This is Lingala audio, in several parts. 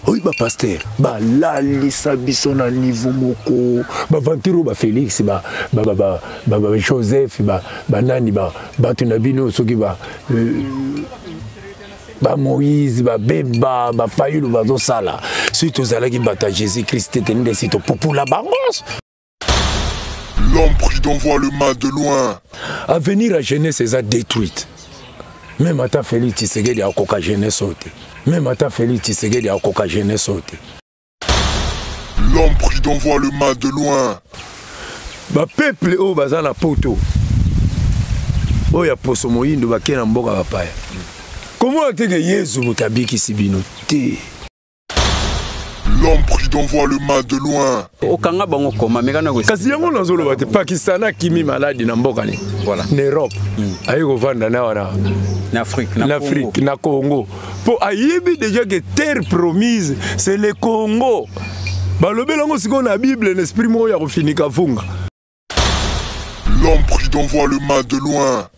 Oyi bapasteur balalisa biso na niveau moko, baventure oyo, bafélix, bajoseph, banani, bato na bino, soki bamoïse, babemba, bafayulu bazosala. Soki tozalaki bato ya Jésus Christ te, nde esi topupula bango. L'homme prudent voit le mal de loin. Avenir ya jeunesse eza détruite. Même ata Félix Tshisekedi akoka jeunesse oyo te. Même ata Félix Tshisekedi akoka jeunesse oyo te. L'homme prudent voit le mal de loin. Bapeuple oyo baza na poto oyo ya poso moyindo, bake na mboka bapaya, komona te ke Yezu moto abikisi bino te. L'homme prudent voit le mal de loin. Okanga bango koma meka na Kasi yango nazoloba te, Pakistan akimi maladi na mboka nini? Voilà. Na Europe. Aye kovanda na wana. Na Afrique. Na Afrique, na Congo, mpo ayebi déjà que terre promise, c'est le Congo. Balobeli yango sikoyo na Bible na esprit moko ya kofinika vunga. L'homme prudent voit le mal de loin.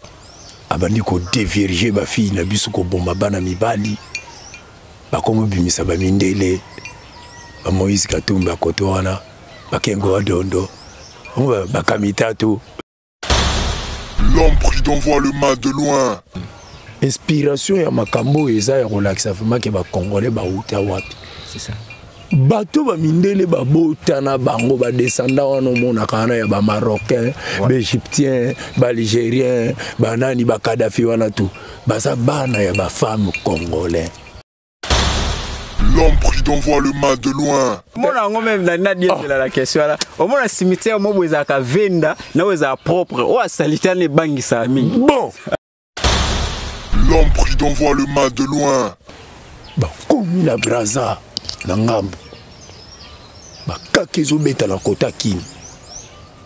Abandi kodévierger bafille na biso, koboma bana mibali, bakomobimisa bamindele, bamoïse Katumbi akoto wana, bakengo wa dondo, bakamitatu. L'homme prudent voit le mal de loin. Inspiration ya makambo oyo eza ya kolakisa vraiment ke bacongolais bauta wapi. C'est ça. Bato bamindele babotana bango, badescendant wana omonaka wana ya bamarocain, baégyptien, baalgérien, banani, bakadafi wana, tu baza bana ya bafemme congolais. L'homme prudent voit le mal de loin. Omona yango même na diezela la question wana, omona cimetière moko ezalaka venda na oyo ezala propre, oyo asalite wana ebangisaka mingi. Bon. L'homme prudent voit le mal de loin. Bakomi na Braza, na ngambo bakaka ezobeta na kota kini.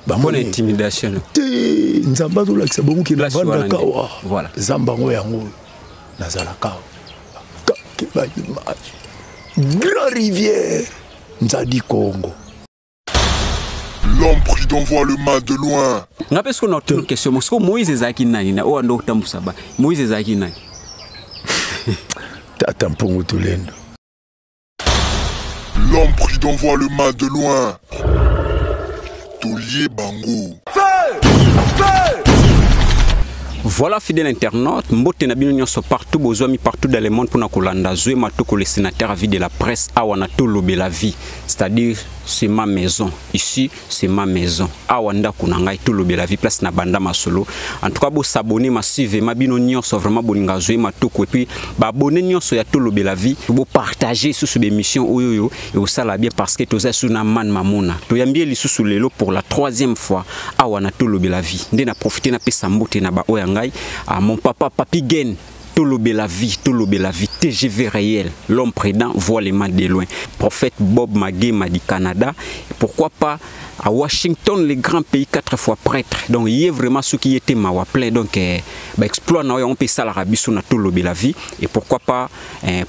Mpona intimidation. Te, Nzambe azolakisa bongo ke Place wana navandaka nde. wa Voilà. zamba yango, yango oyo nazalaka awa. Bakake baimage Grand Rivière, Nzadi Congo. L'homme prudent voit le mal de loin. Nga mpe sikoyo na otuna question moko sikoyo: Moïse ezalaki nani na oyo ando kotambusa ba Moïse ezalaki nani? Tata Mpungu Tulendo. L'homme prudent voit le mal de loin. Taulier Bango. Voilà, fidèle internaute, mbote na bino nyonso partout bozwami, partout dans le monde, mpona kolanda Zwe Matoko, le sénateur à vie de la presse, awa na Tolobela Vie. C'est-à-dire, c'est ma maison. Ici, c'est ma maison. Awa ndako na ngai, Tolobela Vie, place na banda masolo. En tout cas, bo s'abonner massivement bino nyonso vraiment bolinga Zwe Matoko et puis ba abonné nyonso ya Tolobela Vie, bo partager sous émission oyo yo et osala bien, parce que toza sous na man mamona. Toyambi lisusu lelo pour la troisième fois awa na Tolobela Vie. Nde na profiter na pesa mbote na ba oya ngai à mon papa Papi Gen. Tolobela Vie, Tolobela Vie, TGV réel, l'homme prudent voit les mal de loin. Prophète Bob Maguema du Canada, pourquoi pas à Washington, le grand pays, quatre fois prêtre. Donc il y a vraiment ce qui était mawa plein. Donc bah, exploit na on peut ça l'Arabie sur Tolobela Vie, et pourquoi pas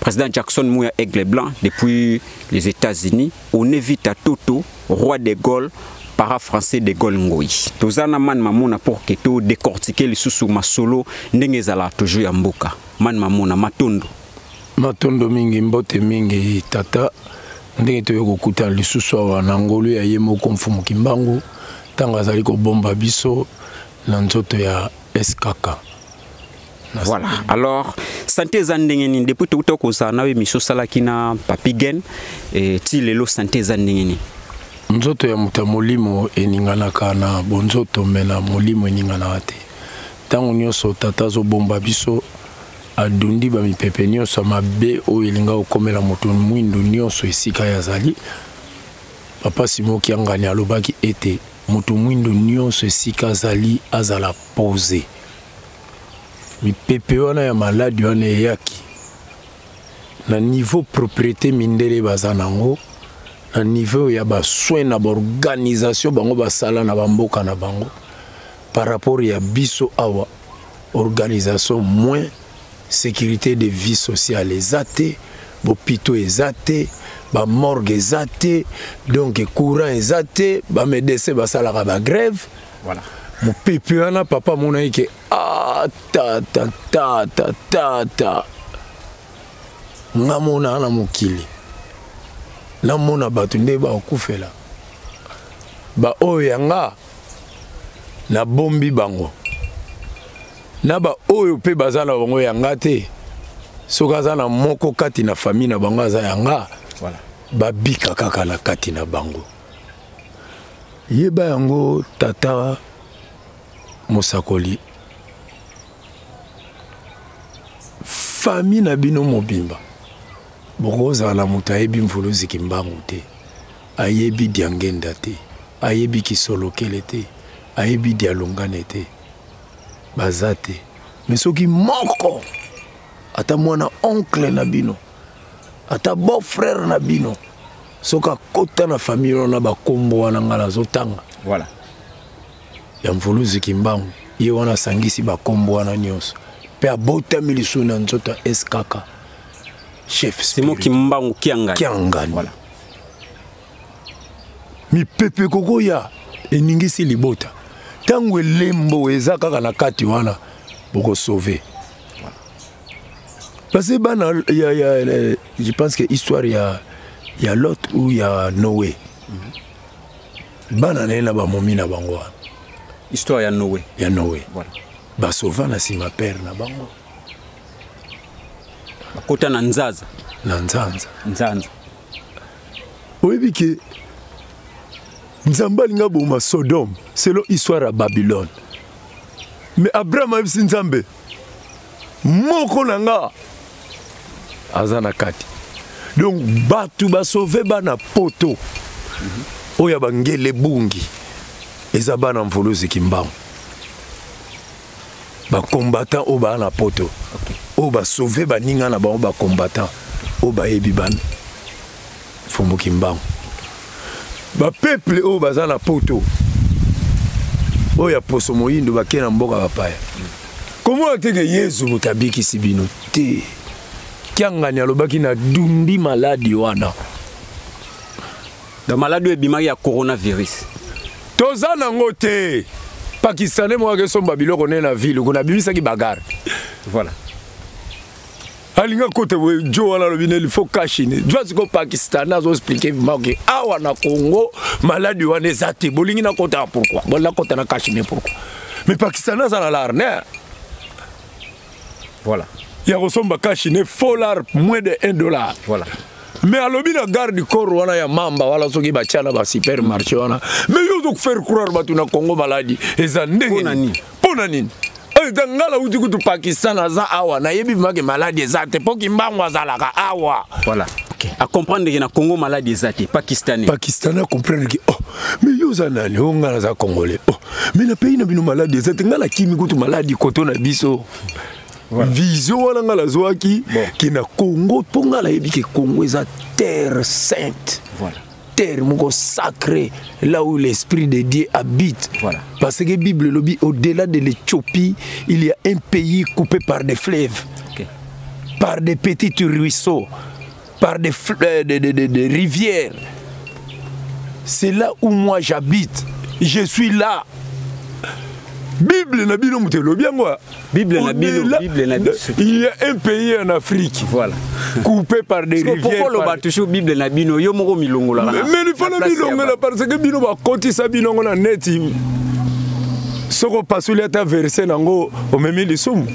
président Jackson Mouya Aigle Blanc depuis les États-Unis, on évite à Toto, roi des Gaules, para français de Gaulle Ngoyi. Tozana man mamona pour que to décortiquer les sous masolo ndenge ezala toujours ya mboka. Man mamona, matondo. Matondo mingi, mbote mingi tata, ndenge toyei kokutana lisusu awa na ngolu ya ye moko Mfumu Kimbangu ntango azali kobomba biso na nzoto ya SKK. Voilà. Alors, santé eza ndenge nini depuis touta kozala na émission osalaki na Papi Gen et ti lelo, santé eza ndenge nini? Nzoto ya moto ya molimo eninganaka na bonzoto, me na molimo eninganaka te. Ntango nyonso tata azobomba biso, adundi bamipepe nyonso ya mabe oyo elinga kokomela moto mwindu nyonso esika ye azali. Papa Simo Kiangani alobaki ete moto mwindu nyonso esika azali azala pose. Mipepe wana ya maladi wana eyaki na niveau propriété mindele baza nango, na niveau ya basoin na baorganisation bango basala na bamboka na bango, par rapport ya biso awa, organisation moins, sécurité de vie sociale eza te, bopito eza te, bamorgue eza te, donc courant eza te, bamédecin basalaka bagrève. Mopepe wana, papa amonaki ke ah, tata, tata, tata, nga mona na mokili. Namona bato nde bakufela. Baoyo ya nga nabombi bango. Na baoyo mpe baza na bango ya nga te. Soki aza na moko kati na famille na bango aza ya nga. Voilà. Babika kaka na kati na bango. Yeba yango tata mosakoli. Famille na bino mobimba bokozala na moto ayebi Mvuluzi Kimbangu te, ayebi Diangenda te, ayebi Kisolokele te, ayebi Dialungane te, baza te. Mais soki moko ata mwana oncle na bino, ata beau frère na bino, soki akota na famille wana bakombo wana nga nazotanga, voilà, ya Mvuluzi Kimbangu, ye wana asangisi bakombo wana nyonso mpe abotami lisusu na nzoto ya SKK, chef Simon Kimbangu Kiangani. Kiangani. Voilà. Mipepe kokoya eningisi libota. Tango elembo eza kaka na kati wana bokosauve. Parce que bana ya, ya, ya, je pense que histoire ya, ya Lot ou ya Noé. Bana na ye na bamomi na bango wana. Histoire ya Noé. Ya Noé. Voilà. Basauva na nsima père na bango. Bakota na nzaza. Na nzanza. Nzanza. Oyebi ke Nzambe alinga boma Sodome selon histoire ya Babylone. Mais Abraham ayebisi Nzambe moko na nga aza na kati. Donc bato basauve bana poto oyo ya bangele bungi eza bana Mvuluzi Kimbangu. Ba combattant oyo baa na poto, oyo basauve baninga na bango, ba combattant oyo bayebi bana Mfumu Kimbangu. Ba peuple oyo baza na poto oyo ya poso moyindo bake na mboka bapaya, komona te ke Yezu moto abikisi bino te. Kiangani alobaki na dundi maladi wana. Da maladi oyo ebimaki ya coronavirus. Toza nango te. Pakistanais moko akesomba biloko ne na ville kuna abimisaki bagarre. Voilà. Alinga kote boye jo wana alobi neli faut kashine. Jo siko Pakistanais azo expliquer vraiment que awa na Congo maladi wana eza te. Bolingi na kota pourquoi? Bolingi na kota na kashine pourquoi? Mais Pakistanais aza na l'arne. Voilà. Ya kosomba kashine faux lard moins de $1. Voilà. Mais alobi na garde du corps wana ya mamba wala soki batia na ba supermarché wana. Mais yo ozo faire croire bato na Congo maladi eza ndenge Pona nini? Pona nini? Eza nga na uti kutu Pakistan aza awa nayebi vraiment ke maladi eza te po Kimbangu azalaka awa. Voilà. Okay. A comprendre que na Congo maladi eza te, Pakistanais. Pakistanais a comprendre que oh mais yo oza nani? Oh nga naza Congolais. Oh mais na pays na bino maladi eza te, nga na kimi kutu maladi koto na biso. Voilà. Vision wana nga nazwaki Bon. ke na Congo, mpo nga nayebi ke Congo eza terre sainte. Voilà. Terre moko sacrée, là où l'esprit de Dieu habite. Voilà. Parce que Bible lobi, au-delà de l'Éthiopie, il y a un pays coupé par des fleuves, Okay. par des petits ruisseaux, par des rivières. C'est là où moi j'habite. Je suis là. Bible na bino moto elobi yango. Bible na bino, Au-delà Bible na biso. Il y a un pays en Afrique. Voilà. Coupé par des Parce que rivières, pourquoi par loba toujours Bible na bino, yo moko milongola na Mais, mais il faut na na place ya milongola ba- parce que bino ba kotisa bino ngo na neti. Soko pasuli ata verset nango omemi lisumu.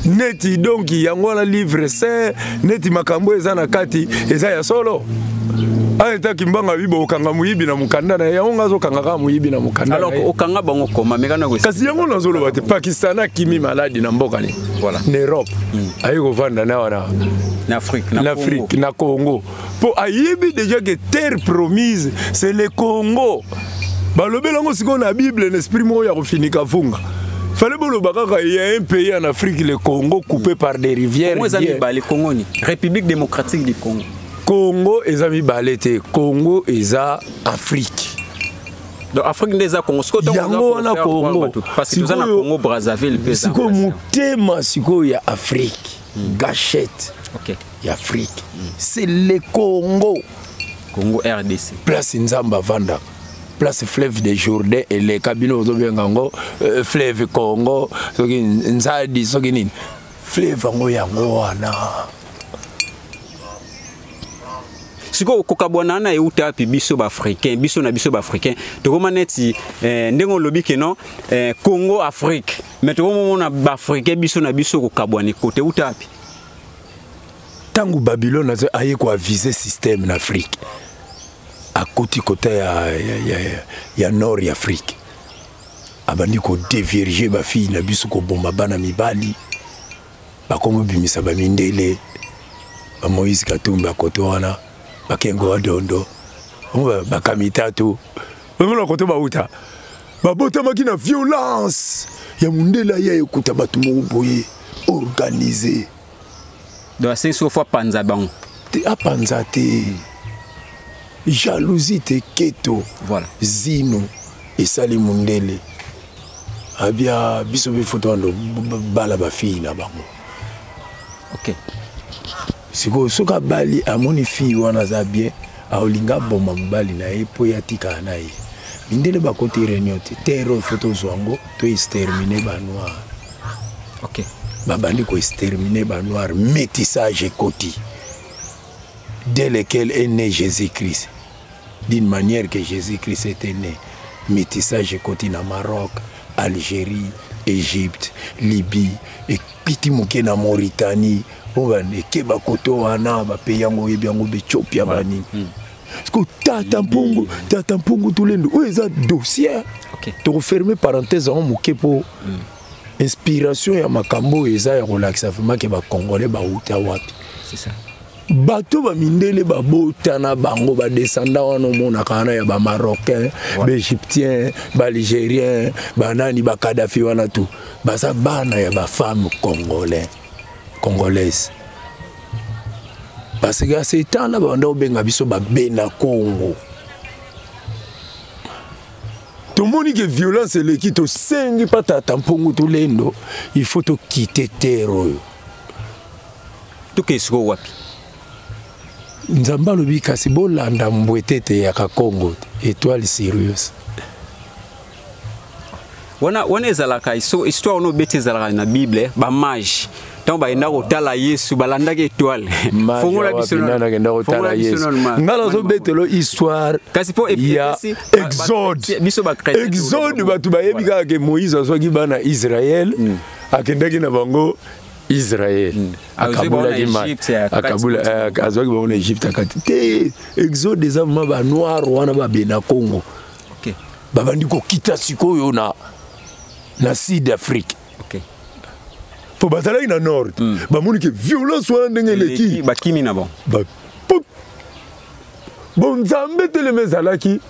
Neti donc yango wana livre saint, neti makambo eza na kati eza ya solo. Ah, eta Kimbangu abi bokanga moyibi na mokanda na ye, yango nga azokanga kaka moyibi na mokanda Alors, na ye. okanga bango koma, mais kana ko- Kasi yango nazoloba te, Pakistan akimi maladi na mboka ni. Voilà. Na Europe. Aye kovanda na wana. Na Afrique, na Na Afrique, Congo. na Congo. Po ayebi déjà que terre promise, c'est le Congo. Balobela yango sikoyo na Bible, na esprit moko ya kofinika vunga. Fallait boloba kaka, il y a un pays en Afrique, le Congo, coupé par des rivières. Congo eza bien. mibale, Congo ni. République démocratique du Congo. Congo eza mibale te, Congo eza Afrique. Donc Afrique nde eza Congo. Sikoyo ntango Yango oza wana kofaire Congo. croire bato, parce que toza na Sikoyo Congo Brazzaville mpe eza sikoyo place. motema sikoyo ya Afrique, gâchette Okay. ya Afrique, c'est le Congo. Congo RDC. Place Nzamba avandaka. Place fleuve de Jourdain eleka bino ozobenga yango fleuve Congo, soki Nzadi, soki nini. Fleuve yango yango wana. Sikoyo kokabwana wana euta wapi? Biso baafricain, biso na biso baafricain tokoma neti ndenge olobi ke non, Congo Afrique, mais tokomomona baafricain biso na biso kokabwana ekote euta wapi? Ntango Babylone aye koavise système na Afrique, akoti kota ya nord ya Afrique, abandi kodevierge bafille na biso, koboma bana mibali, bakomobimisa bamindele, bamoïse Katumbi akoto wana, bakengo badondo, bakamitatu, bamona koto bauta babotamaki na violence ya mondele. Aya ekuta bato moko boye organisé. Donc asengi soki fo apanza bango. Te, apanza te, jalousie te, keto. Voilà. Zino esali mondele abia biso mpe fo towando bala bafille na bango. Sikoyo soki abali, amoni fille wana aza bien, aolinga aboma mobali na ye mpo ye atikala na ye. Mindele bakoti réunion te, terre oyo fo tozwa yango, to extermine banoir. Babandi koextermine banoir, métissage ekoti, dès lequel est né Jésus-Christ, d'une manière que Jésus-Christ était né. Métissage ekoti na Maroc, Algérie, Égypte, Libye, ekiti moke na Mauritanie, oyo ekeba koto wana, bapays yango oyebi yango, baethiopia, banini. Parce que tata Mpungu, tata Mpungu Tulendo, oyo eza dossier. Tokoferme parenthèse yango moke mpo inspiration ya makambo oyo eza ya kolakisa vraiment ke bacongolais bauta wapi. C'est ça. Bato bamindele babotana bango, badescenda wana omonaka wana ya bamarocain, baégyptien, baalgérien, banani, bakadafi wana, tu baza bana ya bafemme congolais, congolaise, parce que à ce temps là babanda kobenga biso babena Congo. Tomoni ke violence eleki, tosengi mpa tata Mpongo Tolendo, il faut tokite terre oyo. Tokei sikoyo wapi? Nzambe alobi kasi bolanda mbwetete yaka Congo, étoile Sirius. Wana wana ezalaka histoire wana obeti, ezalaka na Bible, bamage ntango bayenda kotala Yesu balandaki étoile. Fongola biso. Nakenda kotala Yesu, nga nazobetelo histoire. Kasi mpo ya Exode. Biso. Exode, bato bayebi kaka ke Moïse azwaki bana Israel, akendaki na bango Israel, akabulaki, azwaki bango na Egypte, akati te. Exode eza vraiment banoir wana babena Congo, babandi kokita sikoyo na sud Afrique, mpo bazalaki na nord, bamoni ke violence wana ndenge eleki. Bakimi na bango. Bon, Nzambe telema ezalaki,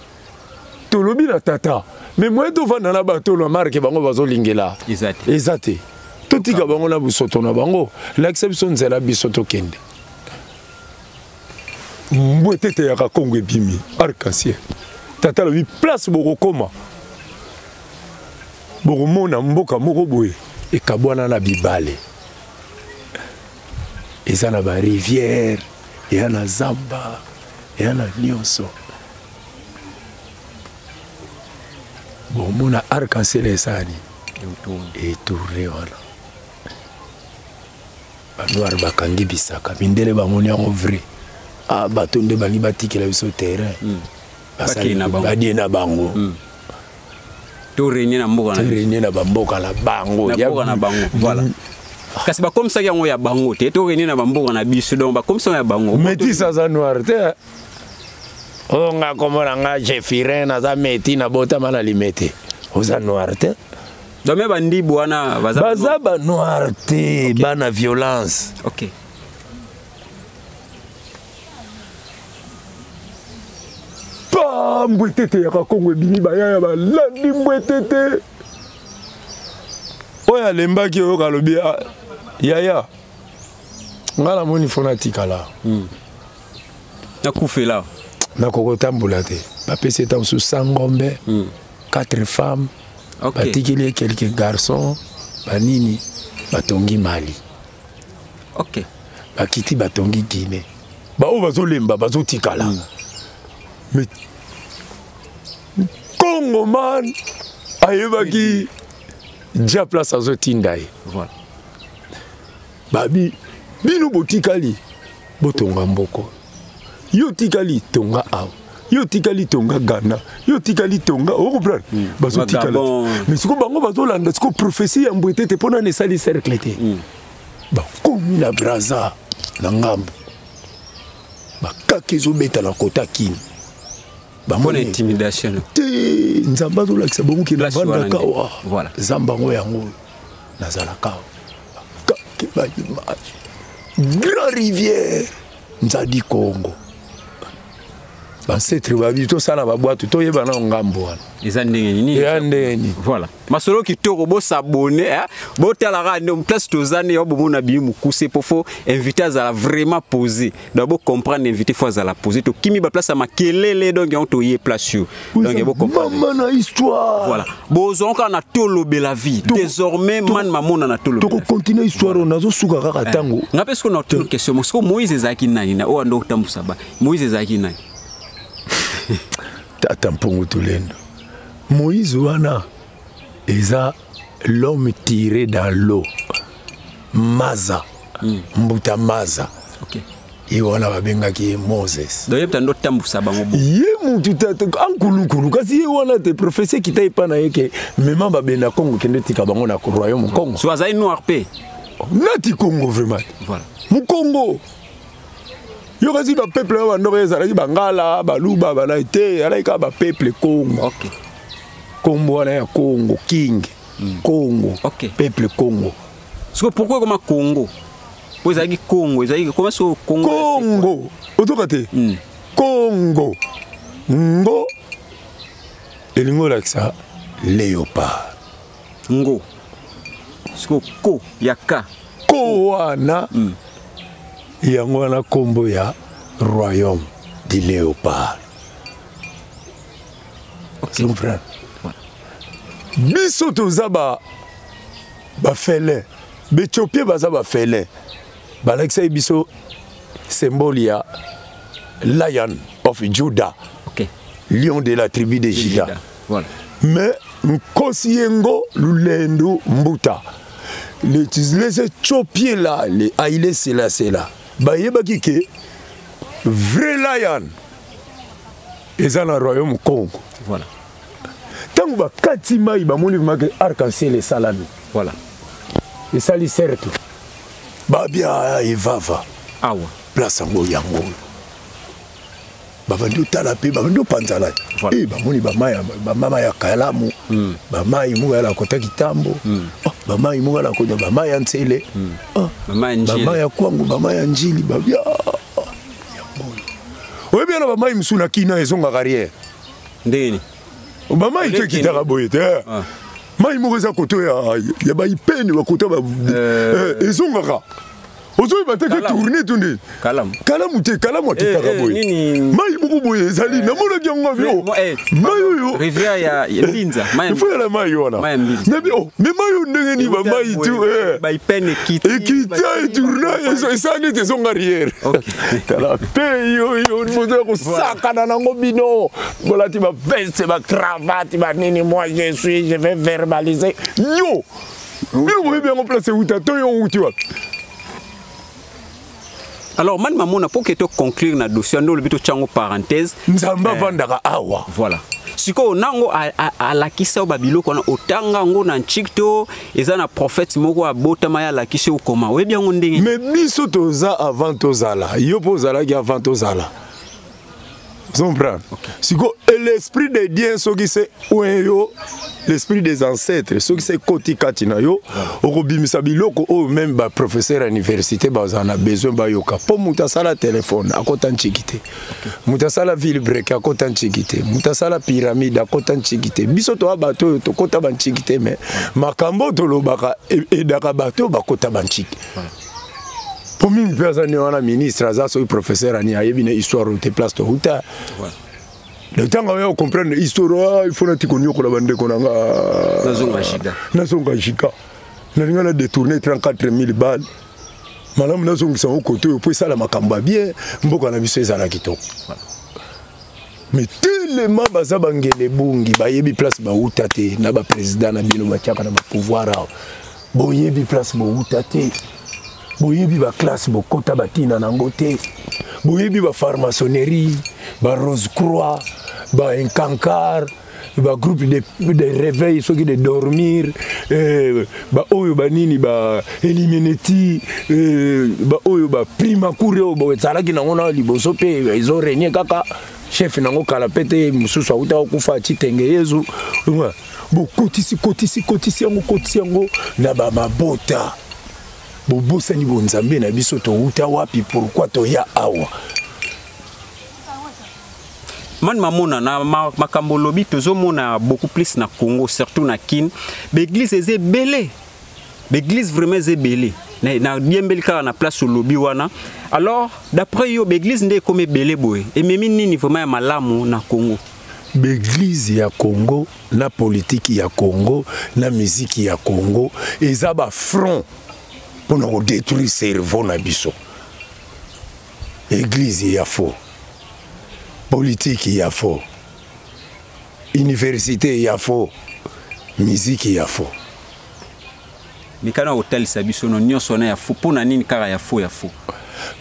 tolobi na tata, mais moye tovanda na bato na marke bango bazolingela eza te, totika bango na bosoto na bango, lakisa biso nzela biso tokende. Mbwe tete yaka Kongo ebimi arc-en-ciel. Tata alobi place bokokoma, bokomona mboka moko boye ekabwana na bibale, eza na barivière, eya na zamba, eya na nyonso. Bomona arc-en-ciel esali etourne wana, banoir bakangi bisaka, mindele bamoni yango vrai. Ah, bato nde balingi batikela biso terrain, badie na bango. To régner na mboka. To régner na bamboka na bango. Na mboka na bango, voilà. Kasi bakomisaki yango ya bango te, to régner na bamboka na biso, donc bakomisaki ya bango. Métis aza noir te. Oyo nga kombo na nga Jeffirin, naza métis, nabotama na Limete, oza noir te. Donc me bandibu wana baza banoir te, bana violence. Pa mbwetete yaka Kongo ebimi, bayaya balandi mbwetete oyo alembaki, oyoka alobi: "Yaya, ngai namoni fo natikala." Nakufela. Nakoki kotambola te. Bapesi eta mosusu 100 ngombe, 4 femmes, batikeli ye quelques garçons banini, batongi Mali. Bakiti, batongi Guinée, baoyo bazolemba bazotikala. Mais Congoman ayebaki dia place azotinda ye. Babi bino botikali, botonga mboko. Yo tikali tonga awa, yo tikali tonga Ghana, yo tikali tonga, ocomprendre? Bazotikala, mais sikoyo bango bazolanda sikoyo prophétie ya Mbwete te, mpo nani esali cercle te. Bakomi na Braza na ngambo, bakaka ezobeta na kota Kini. Bamoni intimidation te. Nzambe azolakisa bango ke navandaka awa, zamba yango, yango oyo nazalaka awa. Bakake baimage, grand rivière Nzadi Congo, bancêtre babi tosala babwato, toyeba na ngambo wana. Eza ndenge nini? Eza ndenge nini? Voilà, masolo kitoko. Bosabone, botalaka nde place toza nde yo bomona bimi mokuse, po faut invité azala vraiment posé. Donc bocomprendre, invité faut azala posé. Tokimi baplace ya makelele, donc yango toye place yo, donc bocomprendre. Mama na histoire. Voilà, bozwa kaka na Tolobela Vie désormais, man mamona na Tolobela. Tokocontinue histoire oyo, nazosuka kaka ntango. Nga mpe sikoyo na otuna question mo sikoyo: Moïse ezalaki nani? Na oyo ando otambusa ba Moïse ezalaki nani? Tata Mpongo Tolendo, Moïse wana eza l'homme tiré dans l'eau, Maza, Mbuta Maza. Ye wana babengaki ye Moses. Donc ye ndo tambusa bango bo. Ye mutu ankulunkulu, kasi ye wana te professeur kita epa na ye ke mema babenda Congo, kende tika bango na royaume Congo. So azali noir mpe. Nati Congo vraiment. Voilà. Mokongo yo, kasi bapeuple oyo bandoko ezalaki bangala, baluba, banai te, ezalaki kaka bapeuple Congo. Kombo wana ya Congo, king Congo, peuple Congo. Siko pourquoi koma Congo? Po ezalaki Congo, ezalaki koma so Congo. Congo otoka te. Congo ngo elingi olakisa léopard. Ngo siko ko ya ka. Ko wana, yango wana nkombo ya royaume du léopard. Comprendre? Biso toza ba bafélin, baéthiopien baza bafélin. Balakisaki biso symbole ya Lion of Judah, lion de la tribu de Juda. Voilà. Mais nkosi yengo lulendu mbuta, les Éthiopiens là, les Haïlé Selassie là, bayebaki ke vrai lion eza na royaume Congo. Ntango bakati mai, bamoni make arc-en-ciel esalami. Esali cercle, babia evava. Awa. Place yango, yango oyo babandi otala mpe babandi opanzana. E bamoni bamama ya Kalamu, bamai moko yala kota Kitambo, bamai moko yala kota, bamai ya Ntsele, bamai ya Kwango, bamai ya Njili, babia yango oyo. Oyebi yana bamai mosusu na kina ezongaka arrière. Ndenge nini? Bamai to ekitaka boye te. Mai moko eza koto ya baipene, bakota ezongaka, ozoyeba te ke tourne to nde. Kalamu te, Kalamu akitaka boye. Mai moko boye ezali, namonaki yango avi mai oyo. Rivière ya Mbinza. Ifo yala mai wana, nabi me mai oyo ndenge nini bamai tu ekita, etourna, esala neti ezonga arrière. Tala pe oyo moto ya kosakana nango, bino bolati baveste, bacravate, banini. Moi je suis, je vais verbaliser yo. Bino boyebi yango place euta to yo outi wapi? Alors mani mamona, pour que to conclure na dossier ndo olobi, totyango parenthèse. Nzambe avandaka awa. Voilà, sikoyo nango alakisa yo babiloko wana, otanga yango na ntiki to eza na prophète moko abotama ye alakisi yo koma oyebi yango ndenge? Mais biso toza avant tozala, yo mpo ozalaki avant tozala, comprendre? Siko l'esprit de Dieu, soki se oyo l'esprit des ancêtres, soki se ekoti kati na yo, okobimisa biloko oyo même baprofesseur ya université bazala na besoin bayoka. Mpo moto asala telefone akota ntiki te, moto asala vilebrequin akota ntiki te, moto asala pyramide akota ntiki te. Biso toya bato oyo tokota bantiki te, mais makambo oyo tolobaka edaka bato oyo bakota bantiki. Mpo mingi mpe aza nde wana ministre, aza soki professeur ani, ayebi na histoire oyo te, place touta. Ntango oya comprendre histoire, il faut nati konyokola bandeko na nga. Nazonga jiga. Nazonga jiga, nalinga na détourner 34 000 balles, malamu nazongisa yango kote oyo mpo esala makambo ya bien, mboka na biso ezala kitoko. Mais telema baza bangele bungi, bayebi place bauta te. Na baprésident na bino batiaka na bapouvoir awa, boyebi place bouta te. Boyebi baklasse bokota batina nango te. Boyebi bafarmaçonnerie, barose croix, bainkankar, bagroupe de réveil soki de dormir, baoyo banini ba elimineti, baoyo baprimacour oyo ezalaki nango na liboso mpe ezoregne kaka chef nango kala mpe te, mosusu auta kokufa atitenge yezu. Bokotisi kotisi kotisi yango kotisi yango na bamabota. Bobosani bonzambe na biso, touta wapi, pourquoi toya awa? Mani mamona na makambo lobi tozomona beaucoup plus na Congo, surtout na Kin, baeglise eza ebele, baeglise vraiment eza ebele na diembeli kaka na place olobi wana. Alors d'après yo, baeglise nde ekomi ebele boye, ememi nini vraiment ya malamu na Congo? Baeglise ya Congo na politiki ya Congo na miziki ya Congo eza bafront mpona kodétruire cerveau na biso. Église ya faux, politique ya faux, université ya faux, musique ya faux. Mikano kotalisa biso no nyonso wana ya faux, mpona nini kaka ya faux ya faux?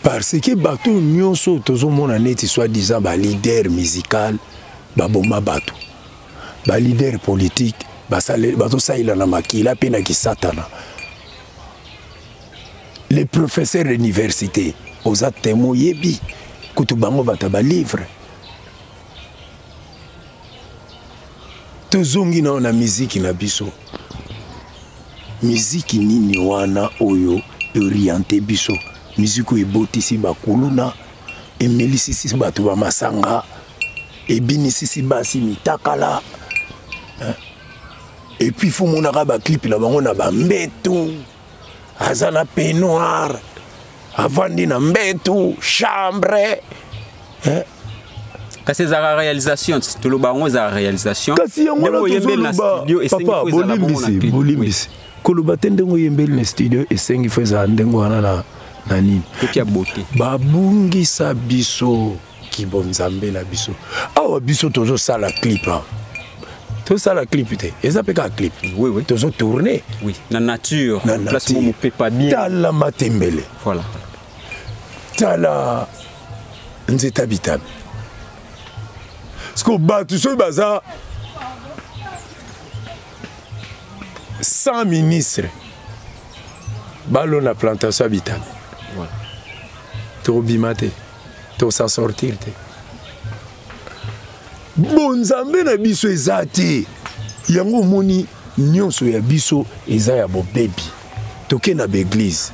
Parce que bato nyonso tozomona neti soi-disant baleader musical baboma bato, baleader politique bazosalela na makila mpe na kisatana. Les professeurs d'université oza temo oyebi kutu bango bato ya balivre. Tozongi nao na miziki na biso. Miziki nini wana oyo oriente biso? Miziki oyo ebotisi bakuluna, emelisisi bato ba masanga, ebinisisi basi mitakala. Et puis faut monaka baclip na bango na bambetu, aza na peignoir, avandi na mbetu, chambre. Kasi ezalaka réalisation, toloba yango ezalaka réalisation. Kasi yango wana tozoloba, papa, bolimbisi, bolimbisi koloba te ndenge oyembeli na studio esengi fo ezala ndenge wana na nini. Babungisa biso kibonzambe na biso. Awa biso tozosala clip, tosala clip te, eza mpe kaka clip. Oui, oui. Tozotourne oui. Na nature, na place mo mopepa bien. Tala matembele, voilà. Tala nzeta bitabe. Parce que bato soki baza 100 ministres balona plantation ya bitabe, voilà. Tokobima te, tosa sortir te. Bonzambe na biso eza te, yango omoni nyonso ya biso eza ya bobebi. Toke na baeglise,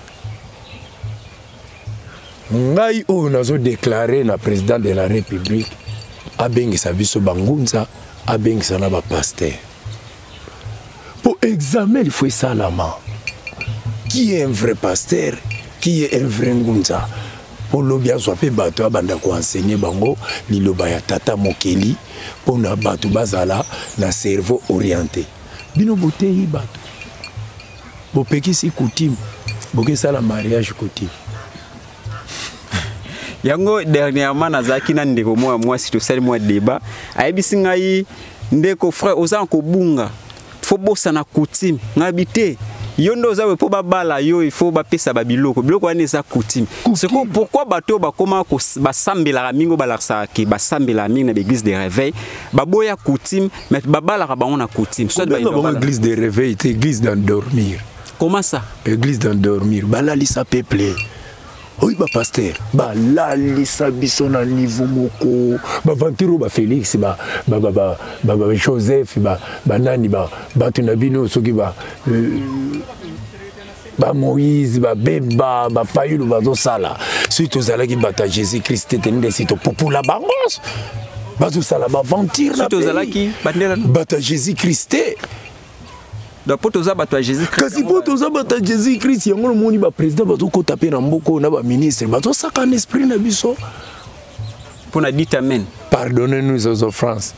ngai oyo nazodeklare na président de la république abengisa biso bangunza, abengisa na bapaster po examen il faut esalama. Qui est un vrai pasteur, qui est un vrai ngunza, po lobi azwa mpe bato abanda koenseigner bango liloba ya tata mokeli, mpona bato bazala na cerveau orienté. Bino boteyi bato, bopekisi coutume, bokesala mariage coutume. Yango dernièrement nazalaki na ndeko moko ya mwasi, tosali mwa débat, ayebisi ngai: ndeko frère, oza na kobunga, fo bosana coutume. Ngai bi te, yo nde oza boye mpo babala yo, il faut bapesa babiloko, biloko wana eza coutume. Siko pourquoi bato oyo bakóma basambelaka mingi, oyo balakisaka ke basambelaka mingi na baeglise de réveil, baboya coutume, mais babalaka bango na coutume? Soit bango église de réveil te, église d'endormir. Comment ça? Église d'endormir, balalisa peuple. Oyo bapaster balalisa biso na niveau moko, baventure oyo bafélix, bajoseph, banani, bato na bino, soki bamoïse, babemba, bafayulu bazosala. Soki tozalaki bato ya Jésus Christ te, nde esi topupula bango. Bazosala baventure na tozalaki bato ya Jésus Christ te. Donc mpo toza bato ya Jésus Christ. Kasi mpo toza bato ya Jésus Christ, yango nomoni baprésident bazokɔta mpe na mboka oyo na baministre bazosaka na esprit na biso. Mpo na dit amen. Pardonnez-nous aux offenses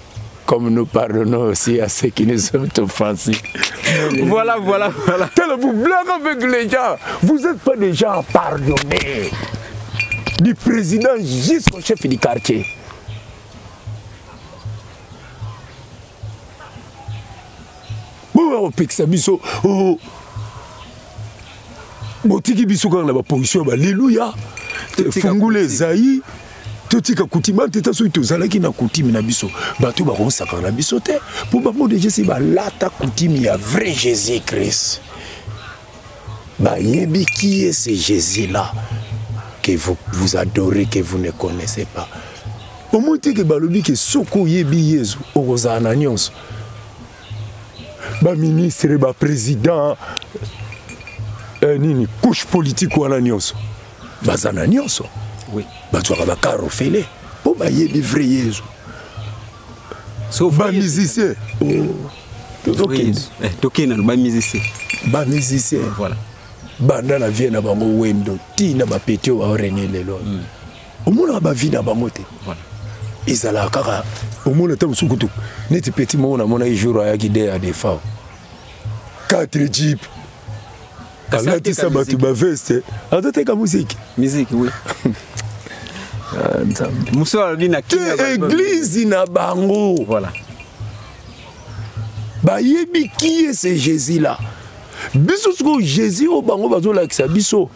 comme nous pardonnons aussi à ceux qui nous ont offensés. Voilà, voilà, voilà. Tel vous blaguez avec les gens. Vous n'êtes pas des gens à pardonner. Du président jusqu'au chef du quartier. Opekisa biso, oh. Botiki biso kaka na baposition ya baleluya, fungula ezai, totika coutume ate. Soki tozalaki na coutume na biso, bato bakosaka na biso te, mpo bango déjà si balata coutume ya vrai Jésus Christ, bayebi qui est ce Jésus là que vous, vous adorez, que vous ne connaissez pas. Omoi te ke balobi ke soki oyebi Yezu, okozala na nyonso, baministre, baprésident, nini, couche politique wana nyonso baza na nyonso. Bazwaka bacar ofele mpo bayebi vrai Yezu. So, bamusicien, tozokende. Tokende na bamusicien. Bamusicien, banda na vie na bango wendo ntina bapeti oyo baorenie lelo, omonaka bavie na bango te. Ezalaka kaka omona ata mosuku kutu neti petit moko namonaki jour ayaki de ya Defao, 4 jeep, alatisa bato baveste, azoteka musiki. Musique, oui. Nzambe. Mosusu alobi na te église na bango. Bayebi qui est ce Jésus là. Biso sikoyo, Jésus oyo bango bazolakisa biso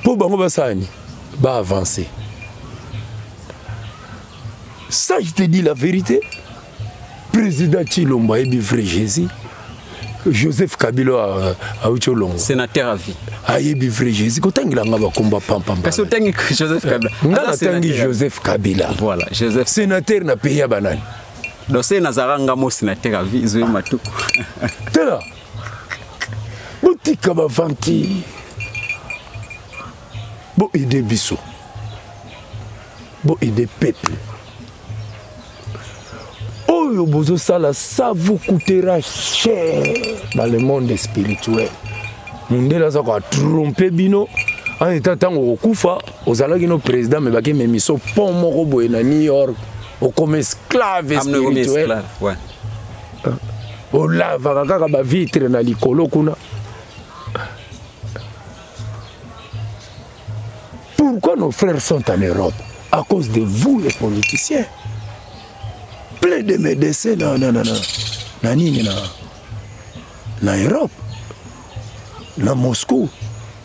mpo bango basala nini? Baavance. Ça, je te dis la vérité, président Tshilombo ayebi vrai Jésus. Joseph Kabila awuti olongo. Sénateur à vie. Ayebi vrai Jésus. Kotangelanga bakomba pampamba. Kasi otangi Joseph Kabila. Nga natangi Joseph Kabila. Voilà, Joseph. Sénateur na pays ya banani? Donc se nazalaka nga mo sénateur à vie, Zoé Matuku. Tala, botika bavanti, boaide biso, boaide peuple oyo bozosala. Ça vous coûtera cher dans le monde spirituel. Mondele aza koatrompe bino en état. Ntango okokufa, ozalaki no président, me bakememi so pont moko boye na New York, okoma esclave spirituel, olavaka kaka bavitre na likolo kuna. Pourquoi nos frères sont en Europe? À cause de vous, les politiciens. Plein de médecins na, na nini, na Europe, na Moscou.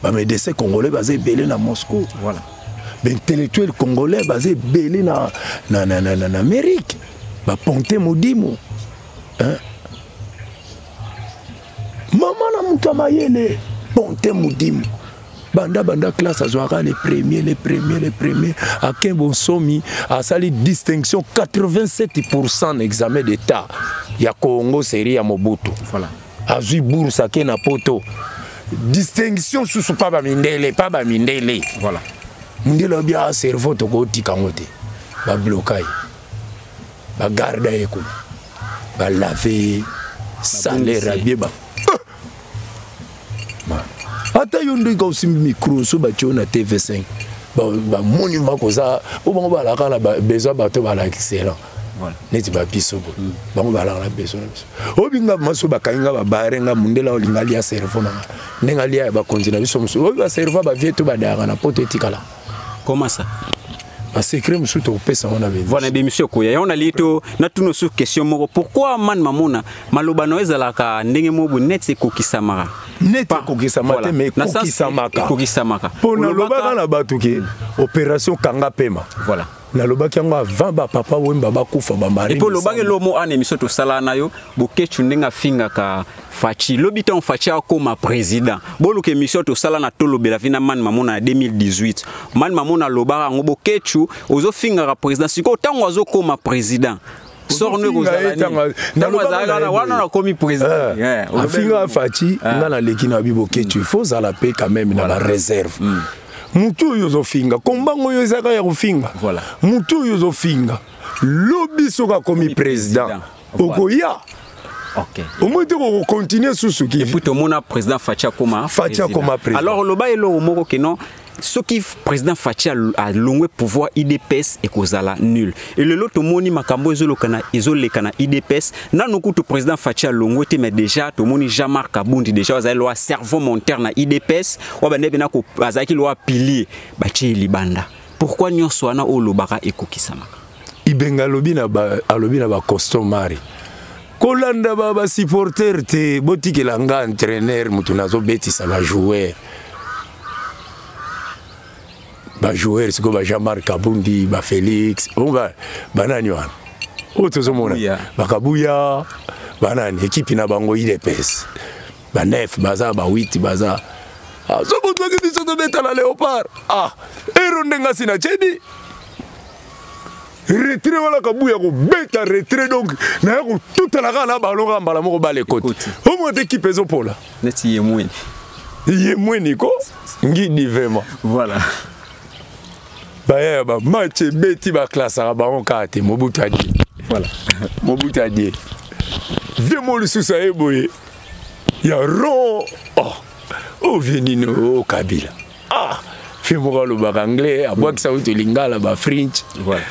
Bamédecin congolais baza ebele na Moscou. Baintellectuel congolais baza ebele na Amérique. Baponte modimo. Hein? Mama na moto ya mayele, Ponte Modimo, banda banda classe azwaka les premiers, les premiers, les premiers. Ake bonsomi, asali distinction 87 na examen d'état ya Congo, série ya Mobutu. Azwi bourse, ake na Poto, distinction susu, pa bamindele, pa bamindele. Mondele obi a cerveau, tokotika yango te. Babloka ye, bagarda ye kuna, balave ye, salaire abie ba ata yo ndenge osimbi micro so, batie yo na TV5, bamoni makoza po bango balaka na besoin bato bala excellent neti babiso boye. Bango balaka na besoin na biso. Oyo nga so bakangi nga, babare nga, mundele olinga alia cerveau na nga ndenge alia ya bakonzi na biso mosusu. Oyo bacerveau bavie to badayaka na poto etikala. Comment ça? Basecret mosusu tokopesa ngo na Voilà, bémission koya yango. Nali to natuna su question moko: pourquoi man mamona maloba no ezalaka ndenge moko boye neti ekokisamaka? Neti ekokisama te, mais ekokisamaka. Ekokisamaka. Mpo nalobaka na bato ke opération kanga pema, nalobaki yango avant bapapa Wemba bakufa, bamari. Et puis olobaki lomo ana émission tosala na yo, Bokechu ndenge afingaka Fatshi, lobi ntango Fatshi akóma président. Boluka émission tosala na Tolobela Vi na Mani Mamona na 2018. Mani Mamona alobaka yango: Bokechu ozofingaka président, sikoyo ntango azokóma président, sort no ekozala nini? Ntango azalaka wana, nakomi président. Afinga Fatshi, nga naleki na bi: Bokechu, il faut ozala mpe quand même na baréserve. Mutu oyo ozofinga, kombango oyo ezaka ya kofinga, mutu oyo ozofinga, lobi soki akomi président, okoya omoi te kokontinue susu. Et puis tomona président Fatshi akoma. Fatshi akoma président. Alors oloba eloko moko ke non, soki président Fatshi alongwe pouvoir, UDPS ekozala nul. Elelo tomoni makambo ezoleka na UDPS. Nanu kutu président Fatshi alongwe te, mais déjà tomoni Jean-Marc Abundi, déjà azali loa cerveau monteur na UDPS oyo bande mpena azalaki loa pilier, batie libanda. Pourquoi nyonso wana oyo olobaka ekokisamaka? Ibenga alobi na bacostomari ko Kolanda ba ba supporter te, botikela nga entraîneur mutu nazobetisa ba joueur. Ba joueur sikoyo ba Jean-Marc Kabundi, ba Félix, onga banani wana. Oyo tozomona ba Kabuya, banani ekipe na bango UDPS. Ba 9 baza ba 8 baza. Ah, so botwaki biso tobeta na Léopard. Ah, ero ndenge asi na chebi. Retrait wana Kabuya kobeta retrait donc naya kotutana kaka na ballon kaka mbala moko bale ekoti. Omona te ekipe ezopola. Neti ye mweni. Ye mweni ko ngidi vraiment. Voilà. Baya ya ba match ebeti baklasaka bango kaka te Mobutu adie. Voilà. Mobutu adie. Vie mo lisusu aye boye ya ron oh oh vie nini oh Kabila. Ah vie moko alobaka anglais abwakisa kutu lingala ba french. Voilà.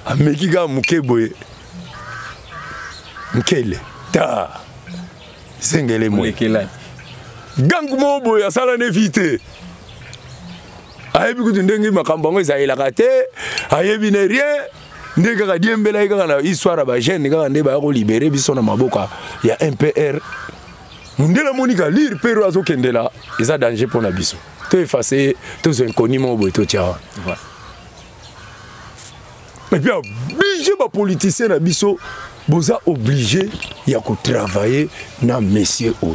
Ameki kaka moke boye nkele ta zengele mwe gang moko boye asala ne vie te ayebi kutu ndenge makambo yango ezalelaka te ayebi ne rien nde kaka diembelaki kaka na histoire ya bajeune kaka nde baya kolibere biso na maboko ya MPR mondele amoni ka lire pero azokendela eza danger mpo na biso to efface tozwa inconnu moko boye totya wana. Et puis obligé ba politicien na biso boza obligé ya ko travailler na monsieur oyo.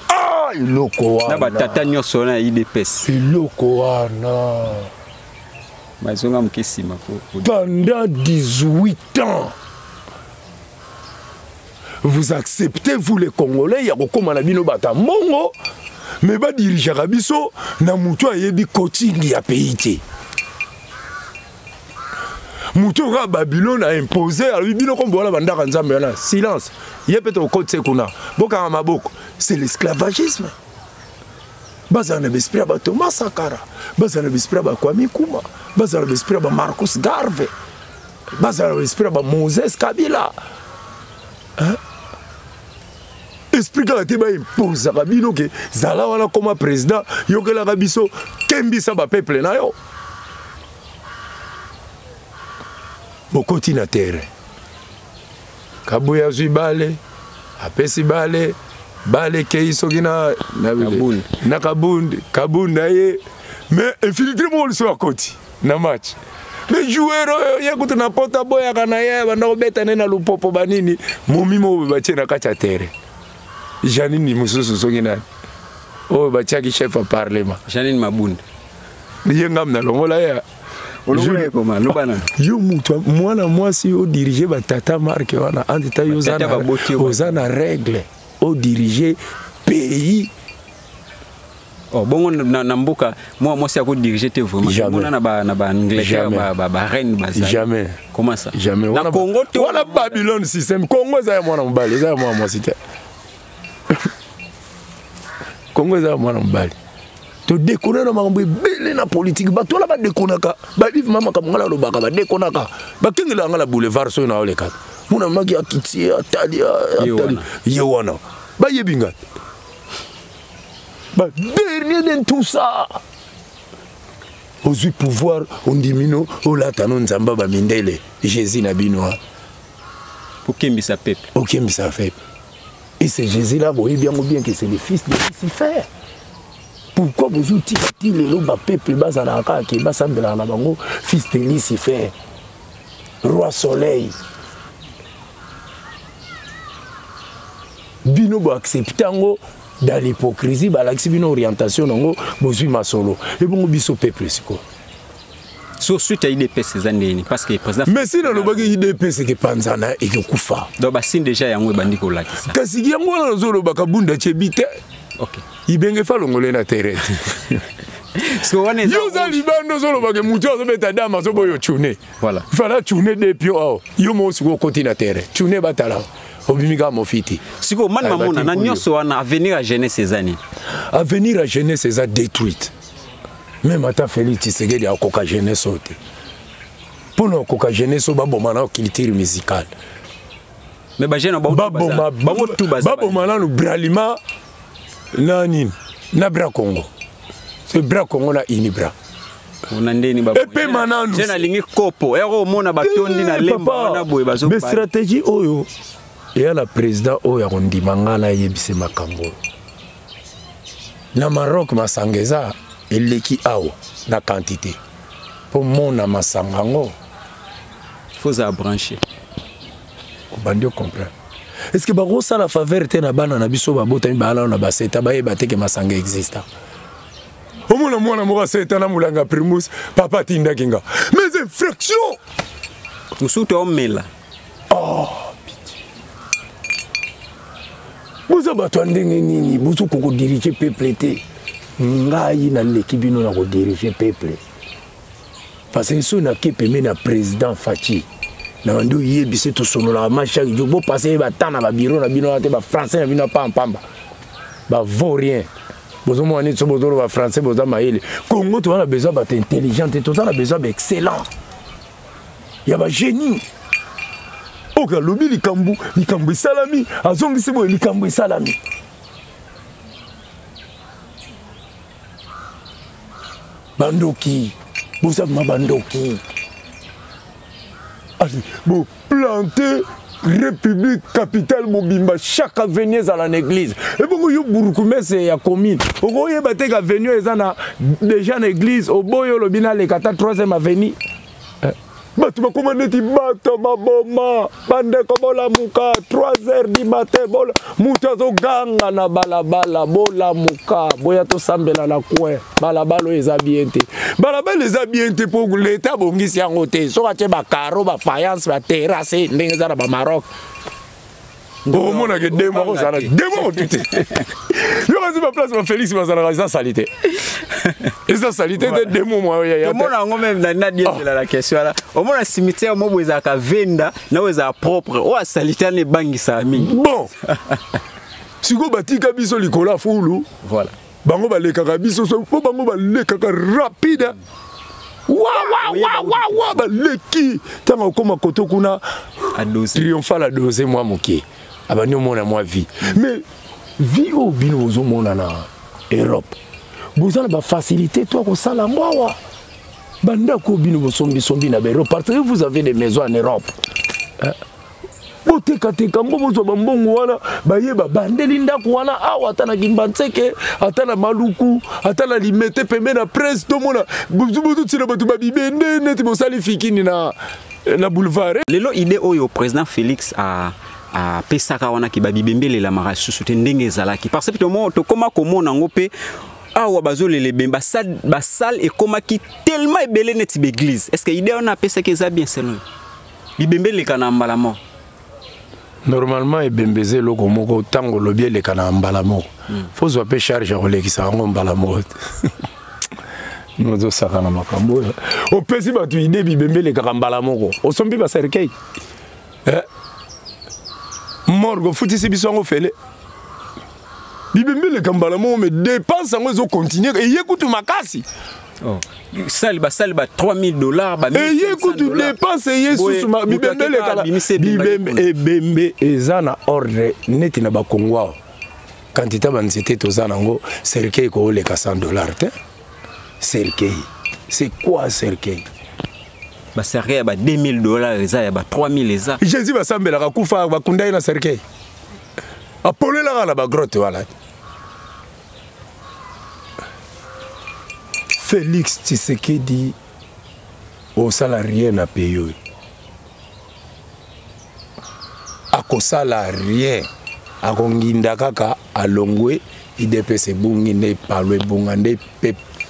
Ah eloko wana. Na ba tata nyonso na UDPS. Eloko wana. Bazonga moke nsima po. Pendant 18 ans vous acceptez vous les Congolais ya kokoma na bino bata mbongo mais ba dirigeaka biso na mutu ayebi coaching ya pays te. Mutu oyo kaka Babylone a imposé alobi bino kombo wana bandaka nzambe wana silence ye mpe tokotise kuna bokanga maboko c'est l'esclavagisme. Bazala na besprit ya ba Thomas Sankara, bazala na besprit ya ba Kwame Nkrumah, bazala na besprit ya ba Marcus Garvey, bazala na besprit ya ba Moses Kabila. Hein? Esprit kaka te baimposaka bino ke zala wana koma président yokelaka biso kembisa ba peuple na yo. Bokoti na terrain. Kabuya azwi bale, apesi bale, bale ekei soki na, na, Kabund. na Kabund, Kabund na ye. Mais infiltré moko lisusu akoti na match. Mais joueur oyo ye kutu na pota boyaka na ye banda kobeta ne na lupopo banini momi moko batie na kati ya terrain. Janine mosusu soki nani oyo batiaki chef ya parlement. Janine Mabunda. Ye ngam na longola ye. Olongola ye koma, loba na. Yo mutu mwana mwasi o diriger ba tata marque wana entre ta yo Tata baboti yo. oza na règle o diriger pays. Oh, bongo na mboka mwa mwasi ako diriger te vraiment. Jamais. Mona na ba, na ba Angleterre, Jamais. ba, ba, ba reine bazali. Jamais. Comment ça? Jamais. Na Wana Congo te wana Babylone système. Congo eza ya mwana mobali, eza ya mwana mwasi te. Congo eza ya mwana mobali. To déconner na makambo ebele na politique. Bato wana ba déconnaka. Ba vive mama makambo ngala lobaka, ba déconnaka. Ba kengela ngala boulevard soyo na oleka. Muna maki akiti, atali, Ye atali. wana. Ye wana. Ba yebi nga. Ba dernier de tout ça. Ozwi pouvoir ondimino olata no nzamba ba mindele Jésus na bino. Okembisa peuple. Okembisa peuple. Et c'est Jésus là, vous voyez bien, bien que c'est le fils de Lucifer. Pourquoi vous outillez le loba peuple bazalaka ke basambelaka na bango fils de Lucifer, roi soleil. Bino bo accepter yango dans l'hypocrisie, balakisi bino orientation nango bozwi masolo. Et bongo biso peuple siko. Sur suite à UDPS eza ndeni parce que président Mais si na lobaki UDPS ke panzana et ke kufa. Donc ba signe déjà yango ebandi kolakisa. Kasi yango wana nazolobaka bunda chebi te. OK. Ibenge fa longole na terrain. So wana eza Yo oza libanda ozolobaka mutu azobeta dame azoboyo tune. Voilà. Fala tune depuis awa. Yo moko sikoyo okoti na terrain. Tune batala. Obimi kaka mofiti. Sikoyo mani Ay, mamona na batiki nyonso wana avenir ya jeunesse eza nini? Avenir ya jeunesse eza détruite. Même ata Félix Tshisekedi akoka jeunesse oyo te. Mpona okoka jeunesse oyo baboma na culture musicale. Mais ba jeune bango tout baza. Baboma, Bango tout baza. baboma nanu Bralima na nini? Na Bra Congo. C'est Bra Congo na Unibra. Ona ndeni ba Epema nanu. Je nalingi kopo. Ero omona batondi na lemba wana boye bazo. Mais stratégie oyo eya na président oyo akondima ngai nayebise makambo oyo. Na Maroc masanga eza eleki awa na quantité. Mpo mona masanga yango. Faut za brancher. Obandi comprendre. Est-ce que bakosala faveur te na bana na biso babotami baala na baseta bayeba te ke masanga exista? Omona mwana moko aseta na molanga primus, papa atindaki nga. Mais infraction! Mosusu to omela. Oh, pitié. Boza bato ya ndenge nini? Bozokoka kodirige peuple te. Ngai naleki bino na kodirige peuple. Parce que soki nake pembeni ya président Fatshi, na bandi oyebise tosololaka ma chaque jour, bopase ye batan na babiro na bino wana te, bafrançais na bino ya pampamba, bavaut rien. Bozomona neti so bozoloba français boza mayele. Congo toza na besoin bato intelligent te, toza na besoin ba excellent ya bagénie. Oyo alobi likambo, likambo esalami, azongisi boye, likambo esalami. Bandoki, boza ma bandoki. Allez, bo planter République capitale mobimba, chaque avenue ezala na église. Ebongo yo bourgmestre ya commune, okoyeba te ka avenue eza na déjà na église, oboyo olobi na leka ta 3e avenue. Bato bakoma neti bato baboma, bandeko bolamuka 3 heures du matin, bola moto azoganga na balabala, bolamuka, boya tosambela na coin. Balabala oyo eza bien te, balabala eza bien te po l'État abongisi yango te. Soki atie ba carreaux, ba faïence, ba terrasse ndenge eza na ba Maroc, omonake demo akozala demo otu te. Yo kasi ba place ba Félix bazalaka eza salité, eza salité te, demo mwa ya ya. Omona yango même na na diezela la question wana. Omona cimetière mo ezalaka venda na oyo ezalaka propre, oyo asalite wana ebangisaka mingi. Bon, sikoyo batika biso likolo ya fulu. Voilà. Bango balekaka biso so, po bango balekaka rapide. Wa, wa, wa, wa, wa, baleki. Ntango okóma koto kuna, Adose. Triomphal adose mwa moke. Abandi omona mwa vie. Mais vie oyo bino bozomona na Europe, boza na ba facilité to kosala yango awa. Bandako bino bosombisombi na ba Europe, parce que vous avez des maisons en Europe. Hein? Botekateka ngo bozwa bambongo wana, bayeba bandeli ndako wana awa, ata na Kimbanseke, ata na Maluku, ata na Limete pembe na presse, tomona bozotina bato babibende neti bosali fikini na boulevard. Lelo idée oyo président Félix a apesaka wana ki babibembelela lisusu te ndenge ezalaki, parce que tokoma komona yango mpe awa bazolela ebembe, basale ekomaki tellement ebele neti baeglise. Est ce que idée wana apesaki eza bien selon yo? Bibembe eleka na mbala moko. Normalement ebembe eza eloko moko ntango olobi eleka na mbala moko, fozwa mpe charge ya kolekisa yango mbala moko te. Nozosaka na makambo oyo opesi bato ide bibembe elekaka mbala moko, osombi bacercueil, morgue ofutisi biso yango fele, bibembe eleka mbala moko, mais dépense yango ezocontinue eye kutu makasi. Oh. Sali basali ba 3000 $, ba eye kutu dépense eye susu, bibembe elekala, bibembe ebembe eza na ordre neti na bakongo awa, quantité banzete toza nango, cercueil ekooleka 100 $ te. Cercueil, c'est quoi cercueil? Ba cercueil ya ba 2000 $, eza ya ba 3000 eza. Jésus basambelaka kufa, bakunda ye na cercueil, apolelaka na bagrotte wana. Félix Tshisekedi osala rien na pays oyo, akosala rien, akonginda kaka alongwe. UDPS ebungi nde palo ebunga nde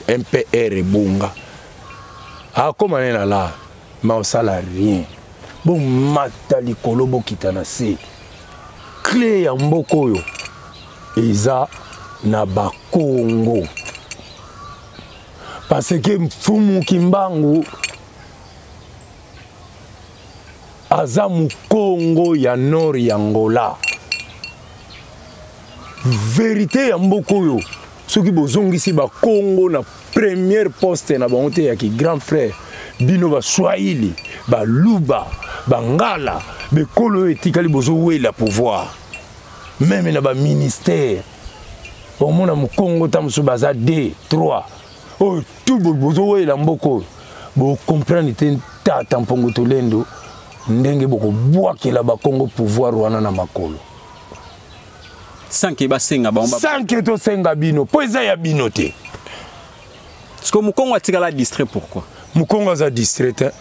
MPR ebunga, akóma ne na la ma osala rien. Bomata likolo, bokita na se, clé ya mboka oyo eza na bakongo, parce que Mfumu Kimbangu aza mokongo ya nord ya Ngola. Vérité ya mboka oyo, soki bozongisi bakongo na première poste na bango te ya ki grand frère, bino baswahili, baluba, bangala, bekolo oyo etikali bozowela pouvoir, même na baministère omona mokongo ta mosusu baza 2 3. Oyo tout bozowela mboka oyo bocomprendre te. Tata Mpongo Tolendo, ndenge bokobwakela bakongo pouvoir wana na makolo sans que basenga bango. Sans que tosenga bino, mpo eza ya bino te. Parce que mokongo atikala distrait, pourquoi? Mokongo aza distrait te.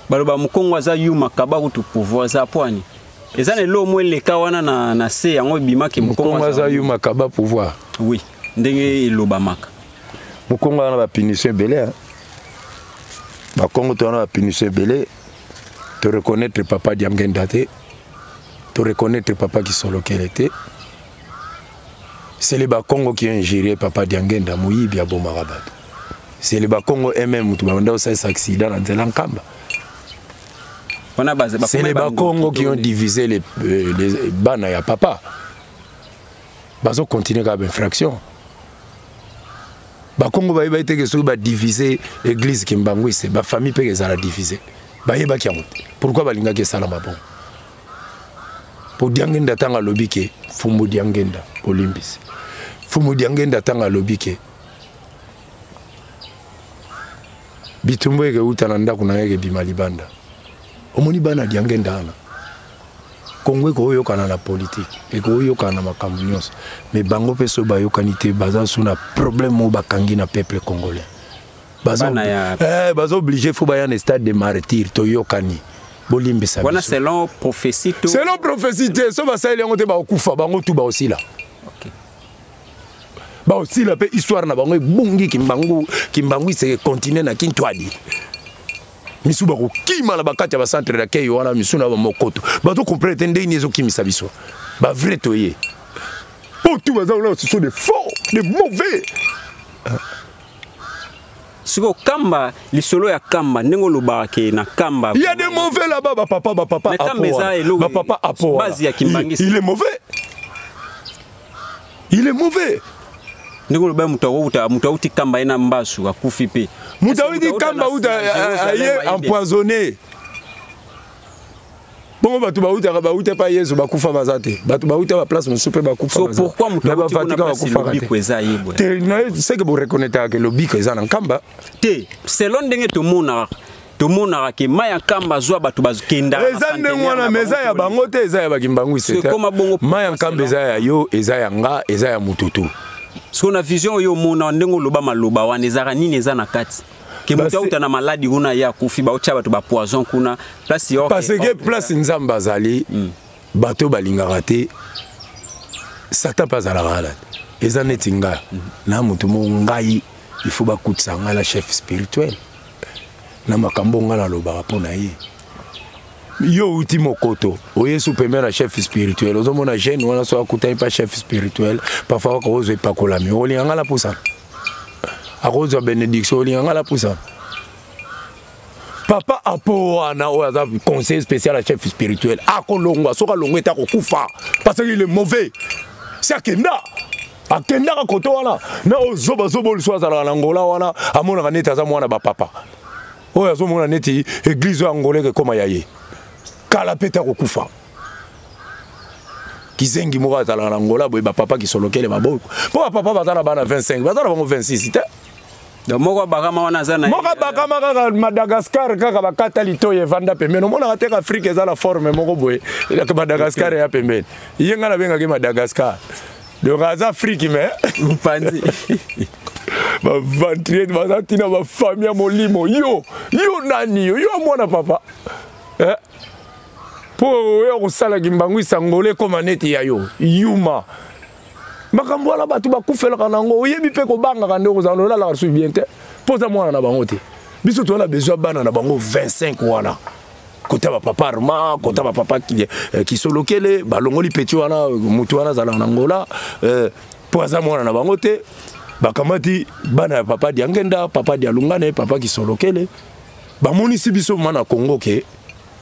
Baloba mokongo aza yuma, kaba kutu pouvoir eza pwani, eza na eloko mo eleka wana na se yango ebimaki. Mokongo aza yuma, kaba pouvoir. Oui, ndenge elobamaka. Mokongo wana bapunition ebele, bakongo to wana bapunition ebele. Toreconnaître papa Diangenda te, toreconnaître papa Kisolokele te. C'est les Bakongo qui ont injurié papa Diangenda, moyibi abomaka bato. C'est les Bakongo eux-mêmes moto babanda kosalisa accident na nzela Nkamba. C'est les Bakongo qui ont divisé les bana ya papa. Bazocontinue kaka bainfraction. Bakongo bayebaki te ke soki badivise église kimbangwise, bafamille mpe ezala divise. Bayebaki yango te. Pourquoi balingaki esalama bongo? Po Diangenda, ntango alobi ke Fumbu Diangenda, bolimbisi, Fumu Diangenda, ntango alobi ke bitumbu ekeuta na ndako na ye ekebima libanda, omoni bana Diangenda wana. Kongo ekoyokana na politike, ekoyokana na makambo nyonso, me bango mpe soki bayokani te, baza so na problème oyo bakangi na peuple congolais. Baza obligé, faut baya na stade de martyr, toyokani, bolimbisa. Wana selon prophétie to? Selon prophétie te. So basaleli yango te, bakokufa bango tu, baosila. Baosila mpe histoire na bango ebungi. Kimbangu, Kimbangu iseke continue na Kintwadi. Misu bakokima na bakati ya bacentre d'accueil wana, misu na bamokoto bazocomprendre te ndenge nini ezokimisa biso. Bavrai toye po tu baza wana, ce sont des faux, des mauvais. Sikoyo Kamba, lisolo ya Kamba, ndenge olobaka ke na Kamba Il y a des mauvais là-bas, bapapa, bapapa. Kamba eza eloko bapapa apo. Base ya Kimbangisi. Il est mauvais, il est mauvais. Ndenge oloba, moto akouta, moto auti Kamba, ye na mbasu akufi mpe. Moto auti Kamba, uta aye empoisonné bongo. Bato bautaka, bauta epa Yesu, bakufa baza te. Bato bauta baplace mosusu mpe bakufa. Pourquoi? Na Bavatican bakufaka te. Seke boreconnaîtraka ke lobiko eza na Nkamba. Te, selon ndenge tomonaka, tomonaka ke mai ya Nkamba azwa bato bakendaka. Eza ndenge wana, me eza ya bango te, eza ya bakimbangwisi te. Mai ya Nkamba eza ya yo, eza ya nga, eza ya mututu. Siko na vision oyo omona, ndenge oloba maloba wana, ezalaka nini eza na kati ke moto auta na maladi kuna, ye akufi, baotya bato bapoison kuna place? Parce que place Nzambe azali, bato balingaka te. Satan mpe azalaka wana te. Eza neti nga na moto moko, ngai il faut bakutisa ngai na chef spirituel na makambo ngai nalobaka mpo na ye. Yo outi mokoto, oyesu pembeni na chef spirituel, ozomona jeune wana so akutani pa chef spirituel, parfois akozwa epakolami, olinga ngai napusana, akozwa bénédiction, olinga ngai napusana. Papa apo wana oyo aza conseiller spécial ya chef spirituel akolongwa. Soki alongwa ete akokufa, parce qu'il est mauvais. Si akenda, akendaka kote wana na oyo zobazoba oyo lisusu azalaka na Ngola wana, amonaka neti aza mwana bapapa, oyo azomona neti église oyo Angola ekekoma ya ye, kala mpe te akokufa. Kizengi moko azalaka na Ngola boye, bapapa Kisolokele maboko, mpo bapapa baza na bana 25, baza na bango 26 te. Donc moko bakama wana aza na moko bakama kaka Madagascar, kaka bakata litoyi evanda pembeni. Omonaka te Afrique eza na forme moko boye, Madagascar eya pembeni. Ye ngai nabengaki Madagascar, donc aza Afrique mais mopanzi. Baventurier baza ntina bafamille ya molimo. Yo, yo nani? Yo, yo mwana papa, eh? Mpo oyo kosalaki mbangu isangolo ekóma neti ya yo yuma. Makambo wana bato bakufelaka nango, oyebi mpe kobangaka nde okozala olalaka susu bien te, mpo oza mwana na bango te. Biso toza na besoin bana na bango 25 wana, kota bapapa Arma, kota bapapa Kisolokele. Balongoli petit wana, motu wana azalaka na Ngola, mpo aza mwana na bango te. Bakamati bana ya papa Diangenda, papa Dialungane, papa Kisolokele. Bamonisi biso ma na Congo ke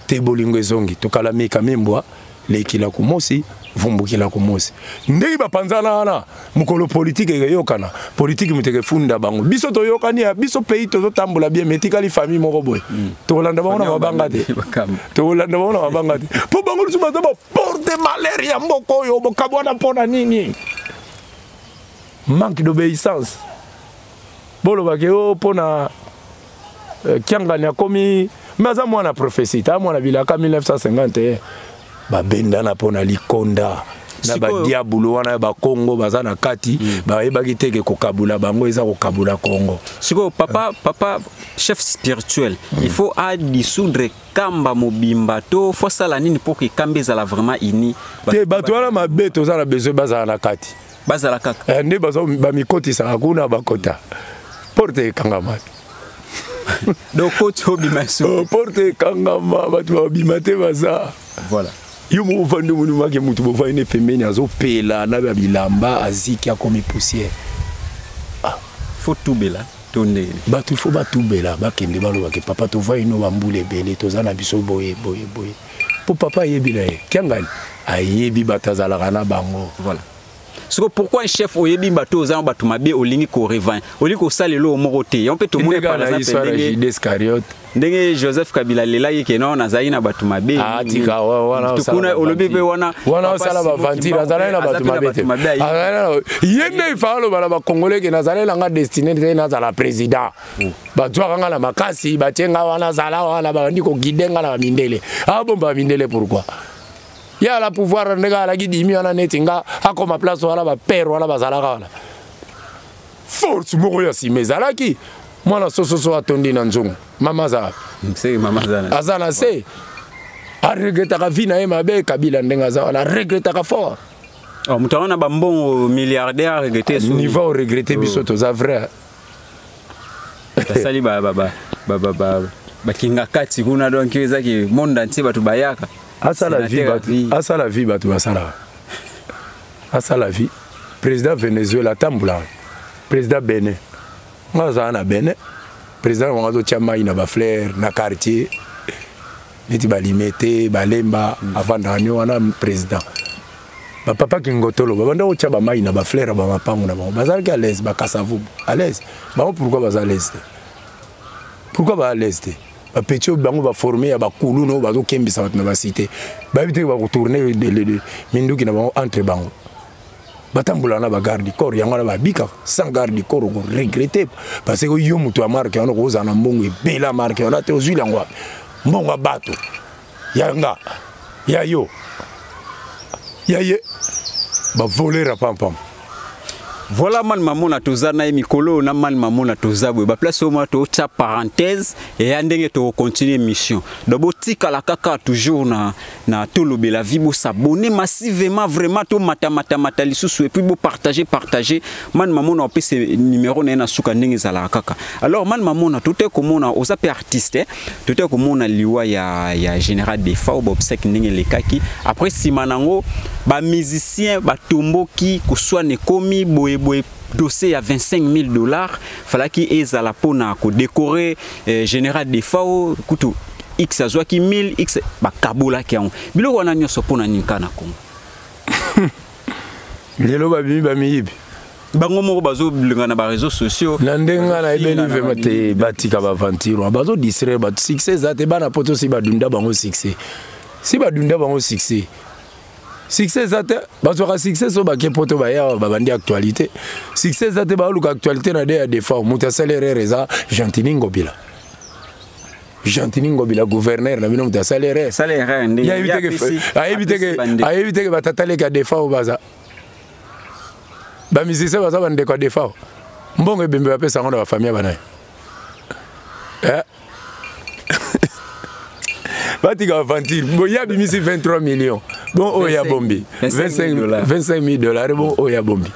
te bolingo ezongi. Tokala mika mimbwa lekila kumosi vumbukila kumosi, ndenge bapanzana wana. Mokolo politike ekeyokana, politike moto ekefunda bango. Biso toyokani ya biso, pays tozotambola bien, mais etikali famille moko boye. Tokolanda bango na mabanga te, tokolanda bango na mabanga te, mpo bango lisusu baza baporte malheur ya mboka oyo. Bokabwana mpo na nini? Manque d'obéissance. Bolobaki o oh, mpo na euh, Kiangani akomi mais aza mwana prophétie ta mwana bilaka 1951 babendana mpo na likonda na badiabulu wana ya bakongo baza na kati mm. Bayebaki te ke kokabula bango eza kokabula Kongo. Sikoyo papa, papa chef spirituel, il faut adissoudre Kamba mobimba to fo asala nini mpo ke Kamba ezala vraiment uni? Te, bato wana mabe, toza na besoin bazala na kati. Bazala kaka. Eh, nde bamikotisaka kuna, bakota porte ekangama. Donc koti obima. Oh, porte ekangama, bato babima te, baza. Voilà. Yo moko ovandi, omoni make motu bovandi ne pembeni azopela na babilamba, aziki, akomi poussière. Ah. Faut tubela to ndenge? Bato ifo batubela, bakende balobake: "Papa, tovai no bambula ebele, toza na biso boye boye boye." Mpo papa ayebi na ye, Kiangani ayebi bato azalaka na bango. Voilà. Siko pourquoi chef oyebi bato oza na bato mabe, olingi korevan, olingi kosala eloko moko te? Yango mpe tomoni par exemple ndenge Iscariote, ndenge Joseph Kabila alelaki ke non, nazalaki na bato mabe. Ah, tika wana. Kuna olobi mpe wana. Wana osala baventure, azalaki na bato mabe te. Ye nde ifa aloba na bakongole ke nazalaki nanga destiné te nazala président. Bazwaka nga na makasi, batie nga wana, zala wana, babandi koguide nga na bamindele, abomba bamindele. Pourquoi ye ala pouvoir ndenge alaki dimi wana neti nga akoma place wana? Bapere wana bazalaka wana, force moko ya nsima ezalaki mwana sososo atondi na nzungu. Mama aza aza na se, aregretaka vie na ye mabe. Kabila ndenge aza wana, aregretaka fort. Oh, moto wana bambongo milliardaire aregrete. Niveau oregrete, biso toza vrai. Basali bakinga kati kuna, donc ezaki monde entier bato bayaka. Asala vie bato, asala vie bato basalaka, asala vie. Président Venezuela atambulaka, président Benin, nga azala na Benin, président wango azotya mai na bafleur na quartier neti balime te balemba. Avandaka ni wana président, bapapa Kingotolo babanda kotya bamai na bafleur ya bamapango na bango, bazalaki à l'aise, bakasavubu à l'aise. Bango pourquoi baza à l'aise te? Pourquoi ba à l'aise te? Bapeti oyo bango baforme ya bakulu no bazokembisa bato na basite, bayebi te bakotourne minduki na bango entre bango, batambola na bagarde corps. Yango wana babikaka. Sans garde corps okoregrete, parce que yo moto ya marke wana okozala na mbongo ebele ya marke wana te. Ozwili yango wapi? Mbongo ya bato, ya nga, ya yo, ya ye, bavolera pampam. Voilà, man mamona toza na ye mikolo na man mamona toza boye baplace oyo mwana totya parenthèse eya ndenge tokocontinue mission. Donc botikala kaka toujours na Tolobela Vie, bosabone massivement, vraiment tomatamatamata lisusu, et puis bopartage partage. Man mamona opesa numéro na ye na suka ndenge ezalaka kaka. Alors man mamona, tote komona oza mpe artiste, tote komona liwa ya général Defao, baobsèque ndenge elekaki. Après nsima nango bamusicien batomboki, koswana ekomi boyeboye. Dossier ya 25 000 $ falaki ezala mpona kodécorer général Defao. Kutu x azwaki 1000 x, bakabolaki yango. Biloko wana nyonso mpona nini kaka na Congo? Lelo babimi bamiyibi. Bango moko bazolinga na baréseaux sociaux. Na ndenge nga nayebeli vraiment te, batika baventure wana, bazodistraire bato. Succès eza te. Bana poto si badunda bango succès, si badunda bango succès, succès eza te. Bazwaka succès so bake poto, baya babandi actualité. Succès eza te, baoluka actualité na de ya Defao. Moto asali erreur eza Gentini Ngobila. Gentini Ngobila, gouverneur na bino, moto asali erreur. Ayebi teke batata leki ya Defao baza bamusicien, baza bandeko ya Defao. Mbongo ebembe bapesa yango na bafamille ya banaye. Eh? Batika aventure. Bon, ya bimisi 23 millions, bon oyo ya bombi 25 000 $, bon oyo ya bombi.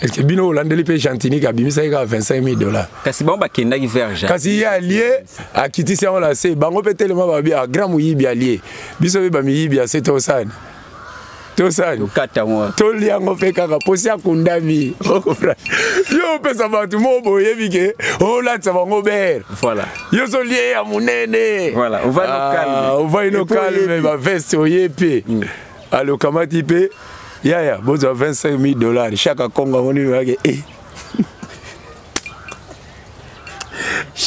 Est-ce que bino olandeli mpe Gentini abimisaki kaka 25 000 $? Kasi bango bakendaki vers Kasi ye alie, akitisi yango na se. Bango mpe telema babi a grand moyibi alie biso mpe bamiyibi ya se. Tosani, tosani, tolia yango mpe kaka posi akundami. Yo opesa bato mo boyebi ke olatisa bango bere. Voilà. Yo solie ya monene. Voilà. Ovai no calme, baveste oye mpe ale okamati mpe yaya bozwa 25 000 $ chaque. Akongo yango nini oyake e.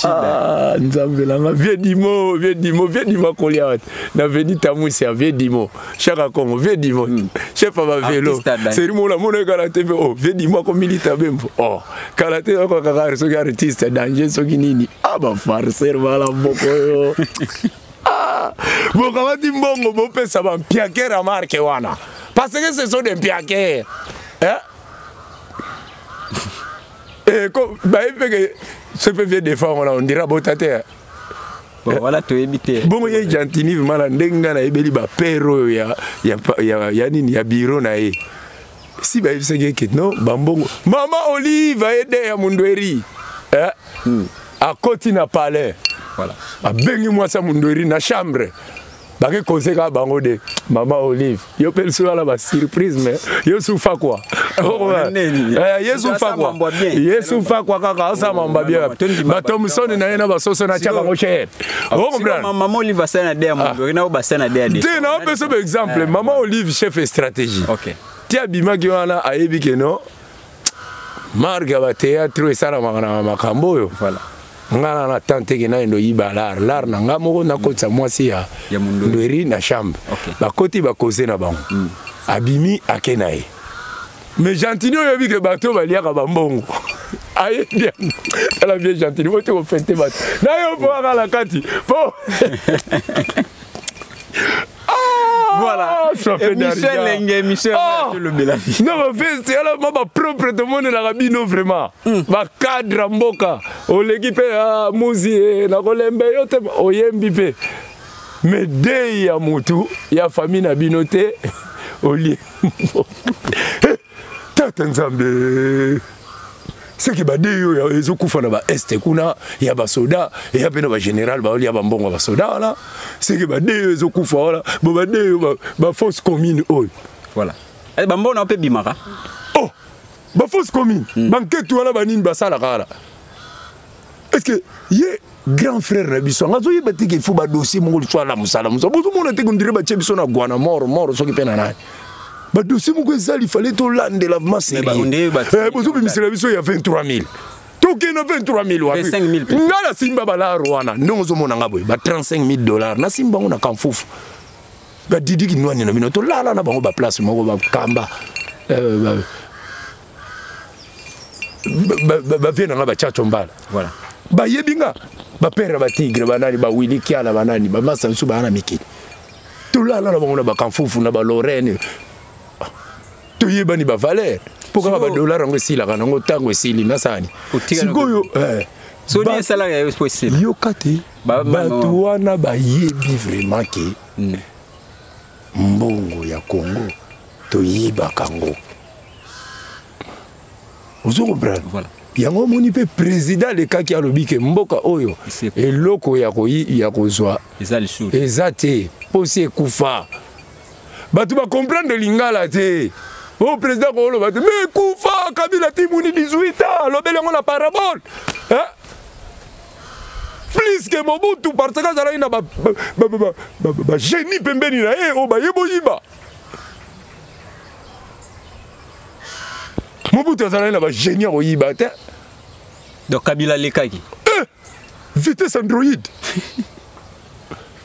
Ah, nzambe na nga vieux dimo vieux dimo vieux dimo akolia wapi na veni tamusi ya vieux dimo chaka congo vieux dimo mm. chef ya bavelo seri mona mona ye kala te mpe oh vieux dimo akomilita bembo oh kala te oko kaka soki artiste danger soki nini ah bafarcer bala mboko oyo ah, bokamati mbongo bopesa bampiakere ya marke wana parce que ce sont des mpiakere eh? Eh, bayebi mpe ke soki mpe vie defa wana ondira bota te Bon, voilà toyebi te bongo ye gentini vraimen na ndenge ngai nayebeli bapere oyo ya, ya, ya, ya nini ya biro na ye si bayebisaki eke no bambongo mama olive aye de ya mundweri eh? hmm. akoti na palais voilà. abengi mwasi ya mundweri na chambre bake koze kaka bango de mama olive yo mpe lisusu wana basurprise mais yo sufa kua eh, ye sufa kua ye sufa kua kaka osala mamba bien batomsoni na ye na basoso na tiaka yango cher mama olive asala na de ya moto na basala na de ya te na opesa ba exemple eh. mama olive chef stratégie ti abimaki wana ayebi ke no marque ya bateatre esalamaka na makambo oyo nga na na temps teke naye ndoyiba lar lar na nga moko nakotisa mwasi ya ndweri na chambre okay. bakoti bakoze na bango mm. abimi ake na ye mais gentini oyebi ke bato oyo baliaka bambongo ayebi yango tala bien gentini bote kofete bato na yo mpo aka na kati mpo Voilà. Émission elenge, émission ah. tolobela vie. Non, ba veste ala ma ba propre tomonelaka bino vraiment. Hmm. Ba cadre ya mboka. Oleki pe ah, muzi eh, na kolembe yo te oyembi pe. Mais dei ya mutu ya famille na bino te olie. Eh, tata Nzambe. Seke badei oyo ezokufa na baeste kuna ya basoda eya mpe na bagénéral baolia bambongo ya basoda wana seke badei oyo ezokufa wana bo badei oyo bafausse commune oyo voilà eh, bambongo na mpe bimaka oh bafausse commune hmm. banketu wana banini basalaka wana est ce que ye grand frère na biso anga azoyeba te ke faut badossier moko lisusu ala mosala mosala bozomona te kondire batie biso na gwana mort mort soki mpe na nani badossier moko eza lifale tolandela vraiment sérieux eh, bozobimisela biso ya 23 000 tokende 23 000 wapi nga nasimba balaro wana ndenge ozomona nga boye ba 35 000 dollars nasimba yango na kamfufu badidi kinwani na bino tolala na bango baplace moko bakamba eh, bavie na nga bachacho mbala voilà. bayebi nga bapere ya batigre banani bawili kiala banani bamasa biso baya na mikili tolala na bango na bakamfufu na balorene toyebani bavaleur mpo kaka badollar yango esilaka nango ntango esili nasani sikoyo eh, yoka te bato wana bayebi vraiment ke hmm. mbongo ya congo toyibaka yango ozo comprendre voilà. yango omoni mpe président alekaki alobi ke mboka oyo eloko ya kozwa eza te mposi ekufa bato bacomprendre lingala te oyo oh, président kooloba te mais ekufa kabila timuni 18 ans alobeli yango na parabole hein? plus que mobutu parce que azalaki na bagenie pembeni na ye oyo baye boyiba mobutu azalaki na bagenie ya koyiba te donc kabila alekaki eh, vitesse android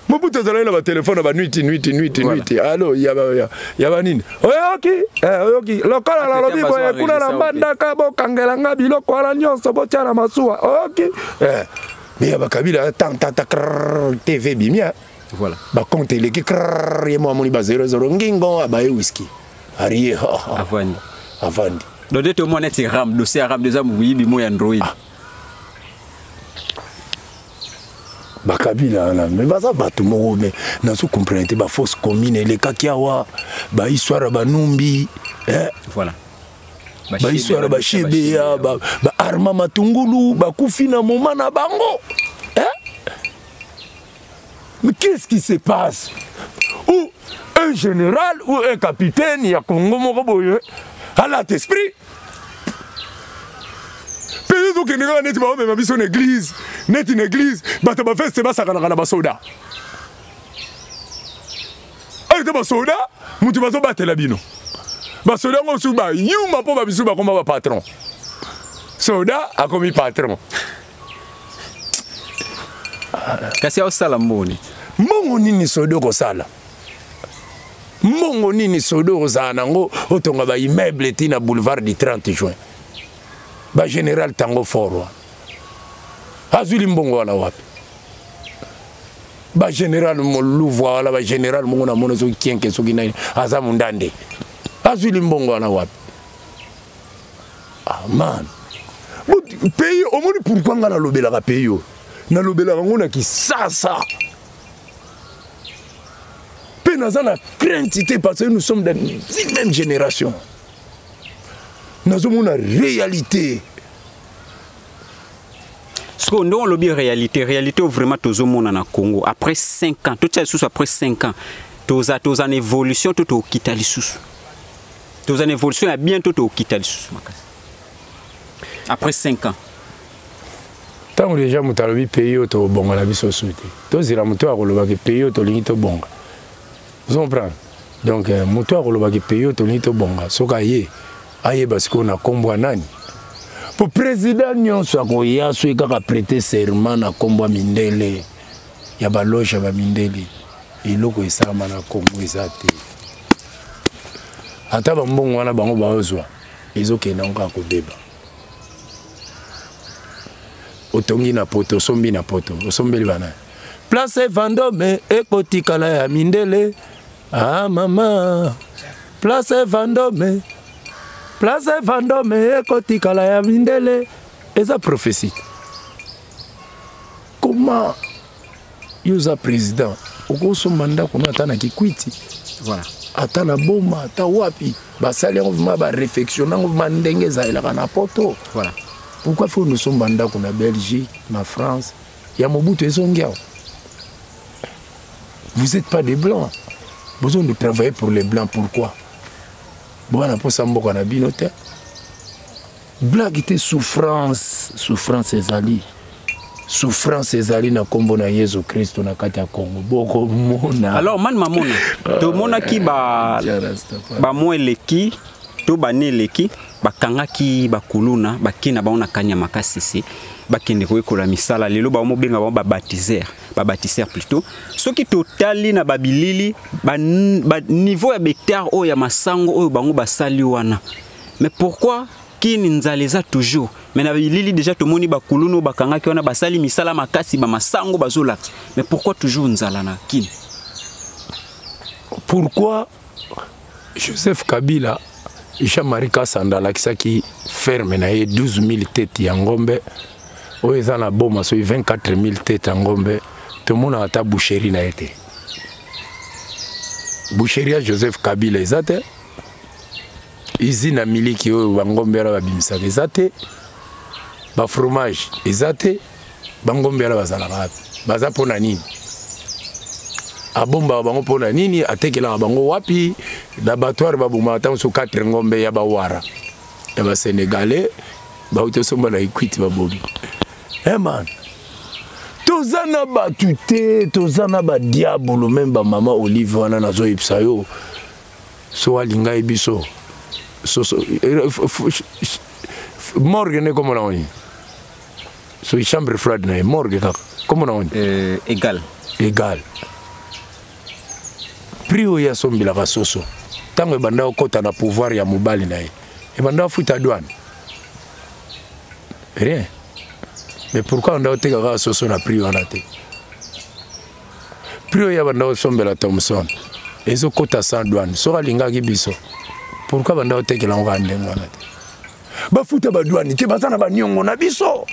mobutu azalaki na batelefone na banuiti nuiti nuiti nuiti alo ya banini oyoki eh, oyoki lokola nalobi boye kuna na mbandaka bokangela nga biloko wana nyonso botya na masuwa oyoki eh, me ya bakabila tantata tv bimia voilà bacompte eleki ye mo amoni ba 00 ngingo abaye whisky arie avandi avandi donc nde tomona neti ram dossier ya ram eza moyibi mo ya android ah. bakabila wana me baza bato moko me nazo comprendre te bafausse commune elekaki awa bahistoire ya banumbi eh? voilà bahistoire ya bashebeya baarma matungulu bakufi na moma na bango eh? Mais qu'est-ce qui se passe Ou un général ou un capitaine ya Congo moko boye alata esprit mpe tokende kaka neti baomema biso na eglise neti na eglise bato baveste basakanaka na basoda oyo te basoda moto bazobatela bino basoda yango mosusu bayuma mpo bamisusu bakoma bapatron soda akomi patron. Kasi aosala mbongo nini? Mbongo nini soda okosala? Mbongo nini soda okozala nango otonga baimmeuble ti na boulevard du 30 juin? Bagénéral Tango Fort wana azwili mbongo wana wapi? Bagénéral Moluvwa wana, bagénéral mongo namona soki Kienke, soki nani, aza mundande, azwili mbongo wana wapi? Ah man, pays omoni, pourquoi ngai nalobelaka pays oyo? Nalobelaka yango na Kisasa mpe naza na crainte te, parce que nous sommes dans une même génération. Nazomona réalité. Sikoyo ndenge olobi réalité, réalité oyo vraiment tozomona na Congo après 5 ans, totia lisusu après 5 ans, toza na évolution to tokita lisusu? Toza na évolution ya bien to tokita lisusu makasi après 5 ans? Ntango deja moto alobi pays oyo tobonga na biso su te, tozela moto akolobaki pays oyo tolingi tobonga. Ozo comprendre? Donc moto akolobaki pays oyo tolingi tobonga, soki aye, ayeba sikoyo na nkombo ya nani, po président nyonso akoya soki kaka prêter serment na nkombo ya mindele, ya baloge ya bamindele. Eloko esalama na Kongo eza te. Ata bambongo wana bango baozwa, ezokende yango kaka kobeba. Otongi na Poto, osombi na Poto, osombeli bana. Place Vendome ekotikala ya mindele. Ah mama, Place Vendome, Place Vendome ekotikala ya mindele. Eza prophétie. Comment yo oza président, okosomba ndako no ata na Kikwiti, ata na Boma, ata wapi, basali yango vraiment, baréfectionne yango vraiment ndenge ezalelaka na Poto? Pourquoi faut nosomba ndako na Belgique, na France ya Mobutu ezongi awa? Vous êtes pas des Blancs, besoin de travailler pour les Blancs. Pourquoi bwana mposa mboka na bino te? Blague te. Souffrance, souffrance ezali, souffrance ezali na nkombo na Yesu Kristo na kati ya Kongo, bokomona. Alors man mamona, tomonaki ba bamwa eleki to bane eleki, bakangaki bakuluna, bakei na bango na Kanyama Kasese, bakende koyekola misala. Lelo bamobenga bango babaptiseur, babaptiseur plutôt. Soki totali na babilili, ba niveau ya bahectare oyo ya masango oyo bango basali wana, mais pourquoi kini nzala eza toujours? Mais na bilili déjà tomoni bakuluna oyo bakangaki wana basali misala makasi, bamasango bazolakisa, mais pourquoi toujours nzala na Kini? Pourquoi Joseph Kabila, Jean-Marie Kasanda alakisaki ferme na ye, 12 000 tête ya ngombe oyo eza na Boma, soki 24 000 tête ya ngombe, tomonaka ata boucherie na ye te? Boucherie ya Joseph Kabila eza te, usine ya miliki oyo bangombe wana babimisaka eza te, bafromage eza te. Bangombe wana bazalaka wapi? Baza mpo na nini? Abombaka bango mpo na nini? Atekelaka bango wapi? Na abattoir babomaka ntango so 4 ngombe ya bawara, ya Basénégalais bauti osomba na Equite, babomi. Eman, toza na bato te, toza na badiabolo. Même bamama Olive wana, nazoyebisa yo, so alinga ye biso soso morgue nde komona ngo nini? Soki chambre froide na ye, morgue kaka komona ngo nini? Égal. Égal. Prix oyo asombelaka soso, ntango ebanda kokɔta na pouvoir ya mobali na ye, ebanda afuta douane? Rien. Mais pourquoi anda oteka kaka soso na prix wana te? Prix oyo banda osombela Thomson ezokɔta sans douane. Soki alingaki biso, pourquoi banda otekela yango kaka ndenge wana te? Bafuta badouane te, baza na baniongo na biso.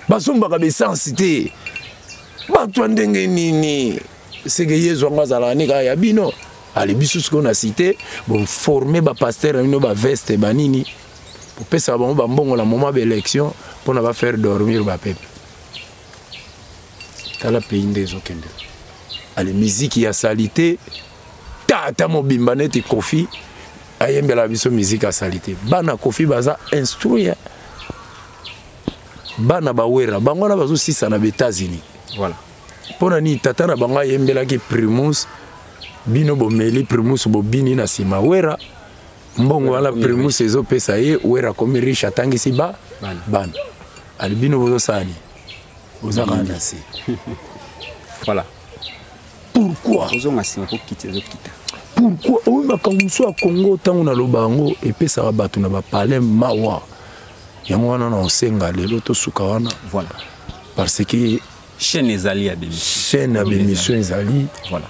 Basombaka baessence te. Bato ya ndenge nini? Seke Yezu yango azalaka ne kaka ya bino. Ale, biso sikoyo na cité, boforme bapasteur na bino, baveste, banini, bopesaka bango bambongo na moment baélection mpona bafaire dormir bapeuple. Tala pays nde ezokende. Ale, miziki ya saleté, tata mobimba neti Kofi ayembela biso miziki ya saleté. Bana Kofi baza instruit, bana bawera bango wana bazosisa na baÉtats-Unis. Mpo na nini? Tata na bango ayembelaki Primus, bino bomeli Primus, bobini na nsima Wera. Mbongo wana Primus ezopesa ye, Wera akomi riche, atangisi ba bana. Ali bino bozosala nini? Boza kaka na se. Voilà. Pourquoi? Ozonga nsima po kiti ezokita. Pourquoi? Oyo makambo mosusu ya Congo, ntango naloba yango epesaka bato na bapalais mawa. Yango wana na osenga lelo tosuka wana. Voilà. Parce que chaîne ezali ya bémission. Chaîne ya bémission ezali. Voilà.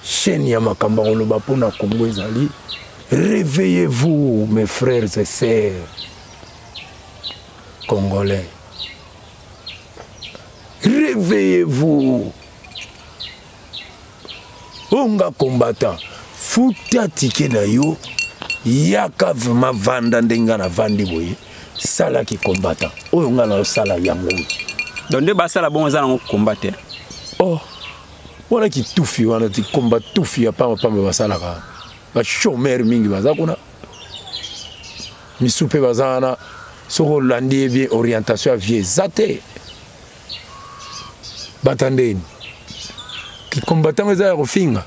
Chaîne ya makambo ya koloba mpona Congo ezali. Réveillez-vous, mes frères et sœurs congolais. Réveillez-vous. Onga combattant, futa ticket na yo, yaka vraiment vanda ndenga na vandi boye, sala ki combattant. Oyo nga na sala yango. Donc nde basala bongo eza nango combattre. Oh. Wana ki tufi wana ti combat tufi ya pamba pamba basalaka. Ba chômeur mingi baza kuna. Misu pe baza wana soko olandi ye bien orientation ya vie eza te. Batandeni. Ki combattant eza ya kofinga.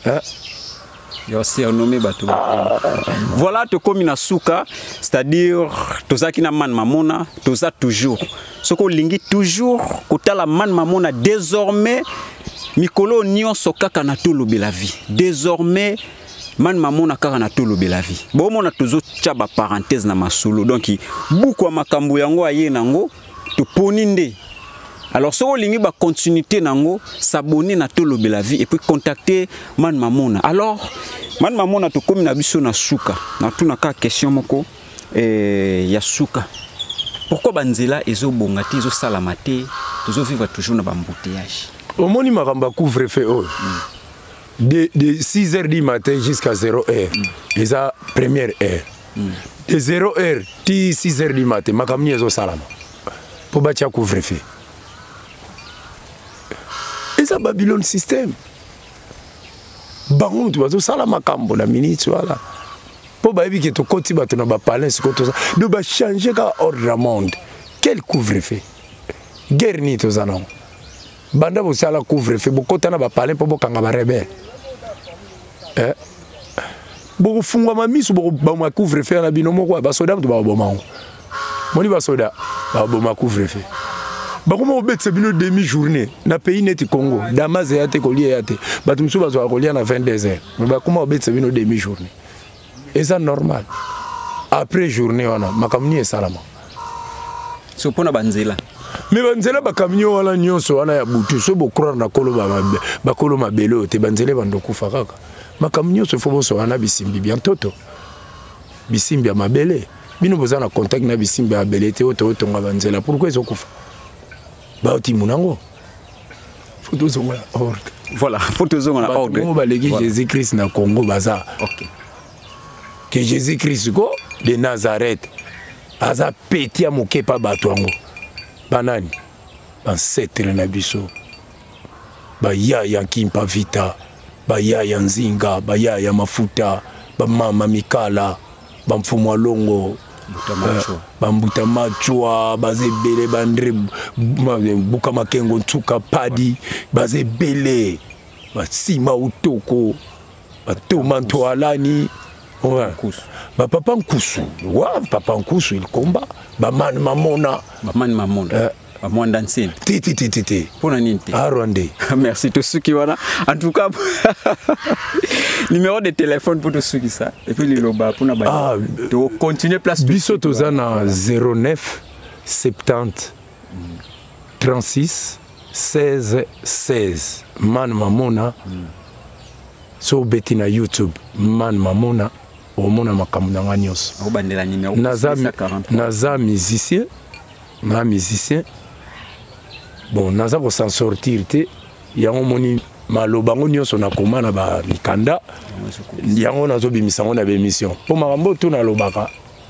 Hein? Yo surnommé bato. Voilà tokomi na suka, c'est-à-dire tozaki na Man Mamona, toza toujours. Soko lingi toujours kotala Man Mamona désormais mikolo nyonso kaka na tolobela vie. Désormais Man Mamona kaka na tolobela vie. Bomona tozo tia ba parenthèse na masolo. Donc buku ya makambo yango aye nango toponi nde. Alors soko lingi ba continuité nango, s'abonner na tolobela vie et puis contacter Man Mamona. Alors Man Mamona tokomi na biso na suka. Na tuna ka question moko ya suka. Pourquoi banzela ezo bonga te, ezo salama te, tozo vivre toujours na ba embouteillage? Omoni makambo ya couvre-feu oyo. De 6 heures du matin jusqu'à 0 heure. Eza première heure. De 0 heure ti 6 heures du matin, makambo nini ezo salama? Po batia couvre-feu. Eza Babylone système. Bango mutu bazosala makambo na minute wana. Po bayebi ke tokoti bato na ba palais sikoyo toza. Donc ba changer kaka ordre ya monde. Quel couvre-feu? Guerre nini toza nango? Banda bosala couvre-feu, bokota na ba palais po bokanga ba rebelle. Eh? Bokofungwama miso, bokoboma couvre-feu na bino moko, ba soda mutu bakoboma yango. Moni ba soda, bakoboma couvre-feu. Bakoma kobetisa bino demi-journée na pays neti Congo, Damas ya te, kolia ya te. Bato mosusu bazwaka kolia na 22 heures. Mais bakoma kobetisa bino demi-journée. Eza normal. Après journée wana, makambo nini esalama? So mpona banzela. Mais banzela ba camion wana nyonso wana ya butu, so bo croire na kolo ba mabe, ba kolo mabele oyo te, banzela bando kufa kaka. Makambo nyonso faut boso wana bisimbi bien toto. Bisimbi ya mabele. Bino boza na contact na bisimbi ya mabele te, oyo totonga banzela. Pourquoi ezokufa? Baoti munango. Faut tozonga na ordre. Voilà, faut tozonga na Bato ordre. moko baleki Voilà. Jésus-Christ na Congo baza. OK. Que Jésus-Christ ko de Nazareth aza petit ya moke pa bato yango. Banani? Ancêtre na biso. Ba ya ya Kimpa Vita, ba ya ya Nzinga, ba ya ya Mafuta, ba mama Mikala, ba Mfumu Alongo, Mbuta Machwa. Ba Mbuta Machwa, ba Zebele, ba Andre, Buka Makengo, Ntsuka Padi, ba Zebele, ba Sima Utoko, ba Toma Ntoalani, ouais. Nkusu. Ba Papa Nkusu. Ouais, Papa Nkusu, il combat. Ba Man Mamona. Ba Man Mamona. Ba Mwanda Nsemi. Ti, ti, ti, ti, ti. Pona nini te? Ah, Rwandais. Merci, tosuki wana. En tout cas, numéro de téléphone pour tosuki ça. Et puis liloba pour na ba. Ah, to continuer place biso tosuki toza wana. na 09 70 36 16 16. Man Mamona. So beti na YouTube Man Mamona omona makambo na nga nyonso. Obandela numéro Naza 643. naza musicien, na musicien. Bon, naza ko s'en sortir te. Yango moni maloba ngo nyonso na koma na ba mikanda. Yango nazobimisa ngo na ba émission. Po makambo tout nalobaka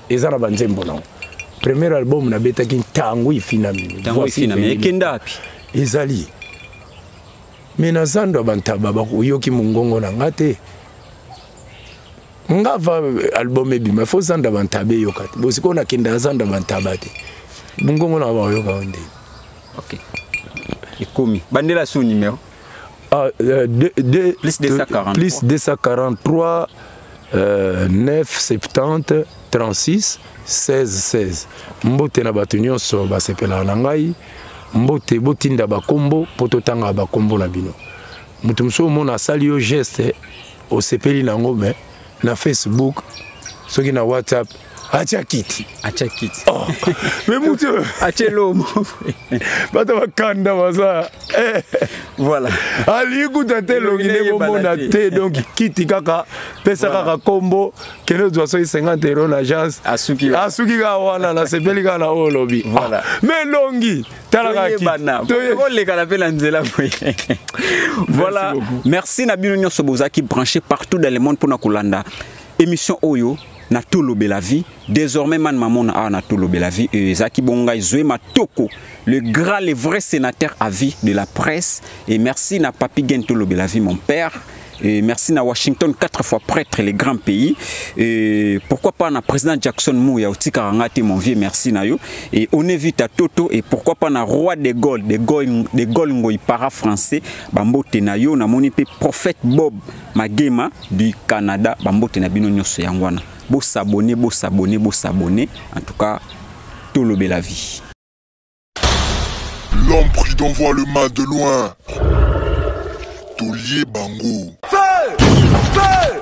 eza na ba nzembo nango. Premier album nabetaki ntango ifinami. Ntango Voici ifinami. Félix. Ekenda wapi? Ezali. Mais na zando ya bantaba bakoyoki mongongo na nga te. Nga va album ebima, faut zando ya bantaba eyoka te. Bosiko nakenda ya zando ya bantaba te. Mongongo na nga bakoyoka ngo ndenge. Ok. Ekomi. Bandela sous numéro. Ah, deux, deux, Plus 243. Plus 243, 9 70 36 16 16. Mbote na bato nyonso basepelaka na ngai, mbote, botinda bakombo mpo totangaka bakombo na bino. Moto mosusu omona asali yo geste, osepeli nango, me na Facebook soki na WhatsApp atia kiti. Atia kiti. Oh. Me mutu atie lomo. Bato bakanda baza eh. Voilà. Alingi kuta te elongi nde bomona te, donc kiti kaka, pesa kaka kombo, kende ozwa soki 50 euro na agence. Asuki. Asuki kaka wana, nasepeli kaka na oyo olobi. Voilà. Ah, me elongi tala kaka kiti. Toyebana olekana mpe na nzela boye. Voilà. Beaucoup. Merci na bino nyonso bozalaki branché partout dans le monde mpona kolanda émission oyo na Tolobela Vie. Désormais man mamona awa na Tolobela Vie, ezalaki bongo ngai Zoé Matoko, le grand, le vrai sénateur à vie de la presse. Et merci na Papi Gen Tolobela Vie, mon père. Et merci na Washington, 4 fois prêtre, les grands pays. Et pourquoi pas na président Jackson Mouya, otika rangate, mon vieux, merci na yo. Et on évite à Toto, et pourquoi pas na roi de Gaulle, de Gaulle, de Gaulle Ngoy, para français, bambote na yo, na moni pe prophète Bob Magema du Canada, bambote na bino nyonso yango wana. Bo s'abonner, bo s'abonner, bo s'abonner. En tout cas, Tolobela Vie. L'homme prudent voit le mal de loin. Tolier Bango. Feu! Feu!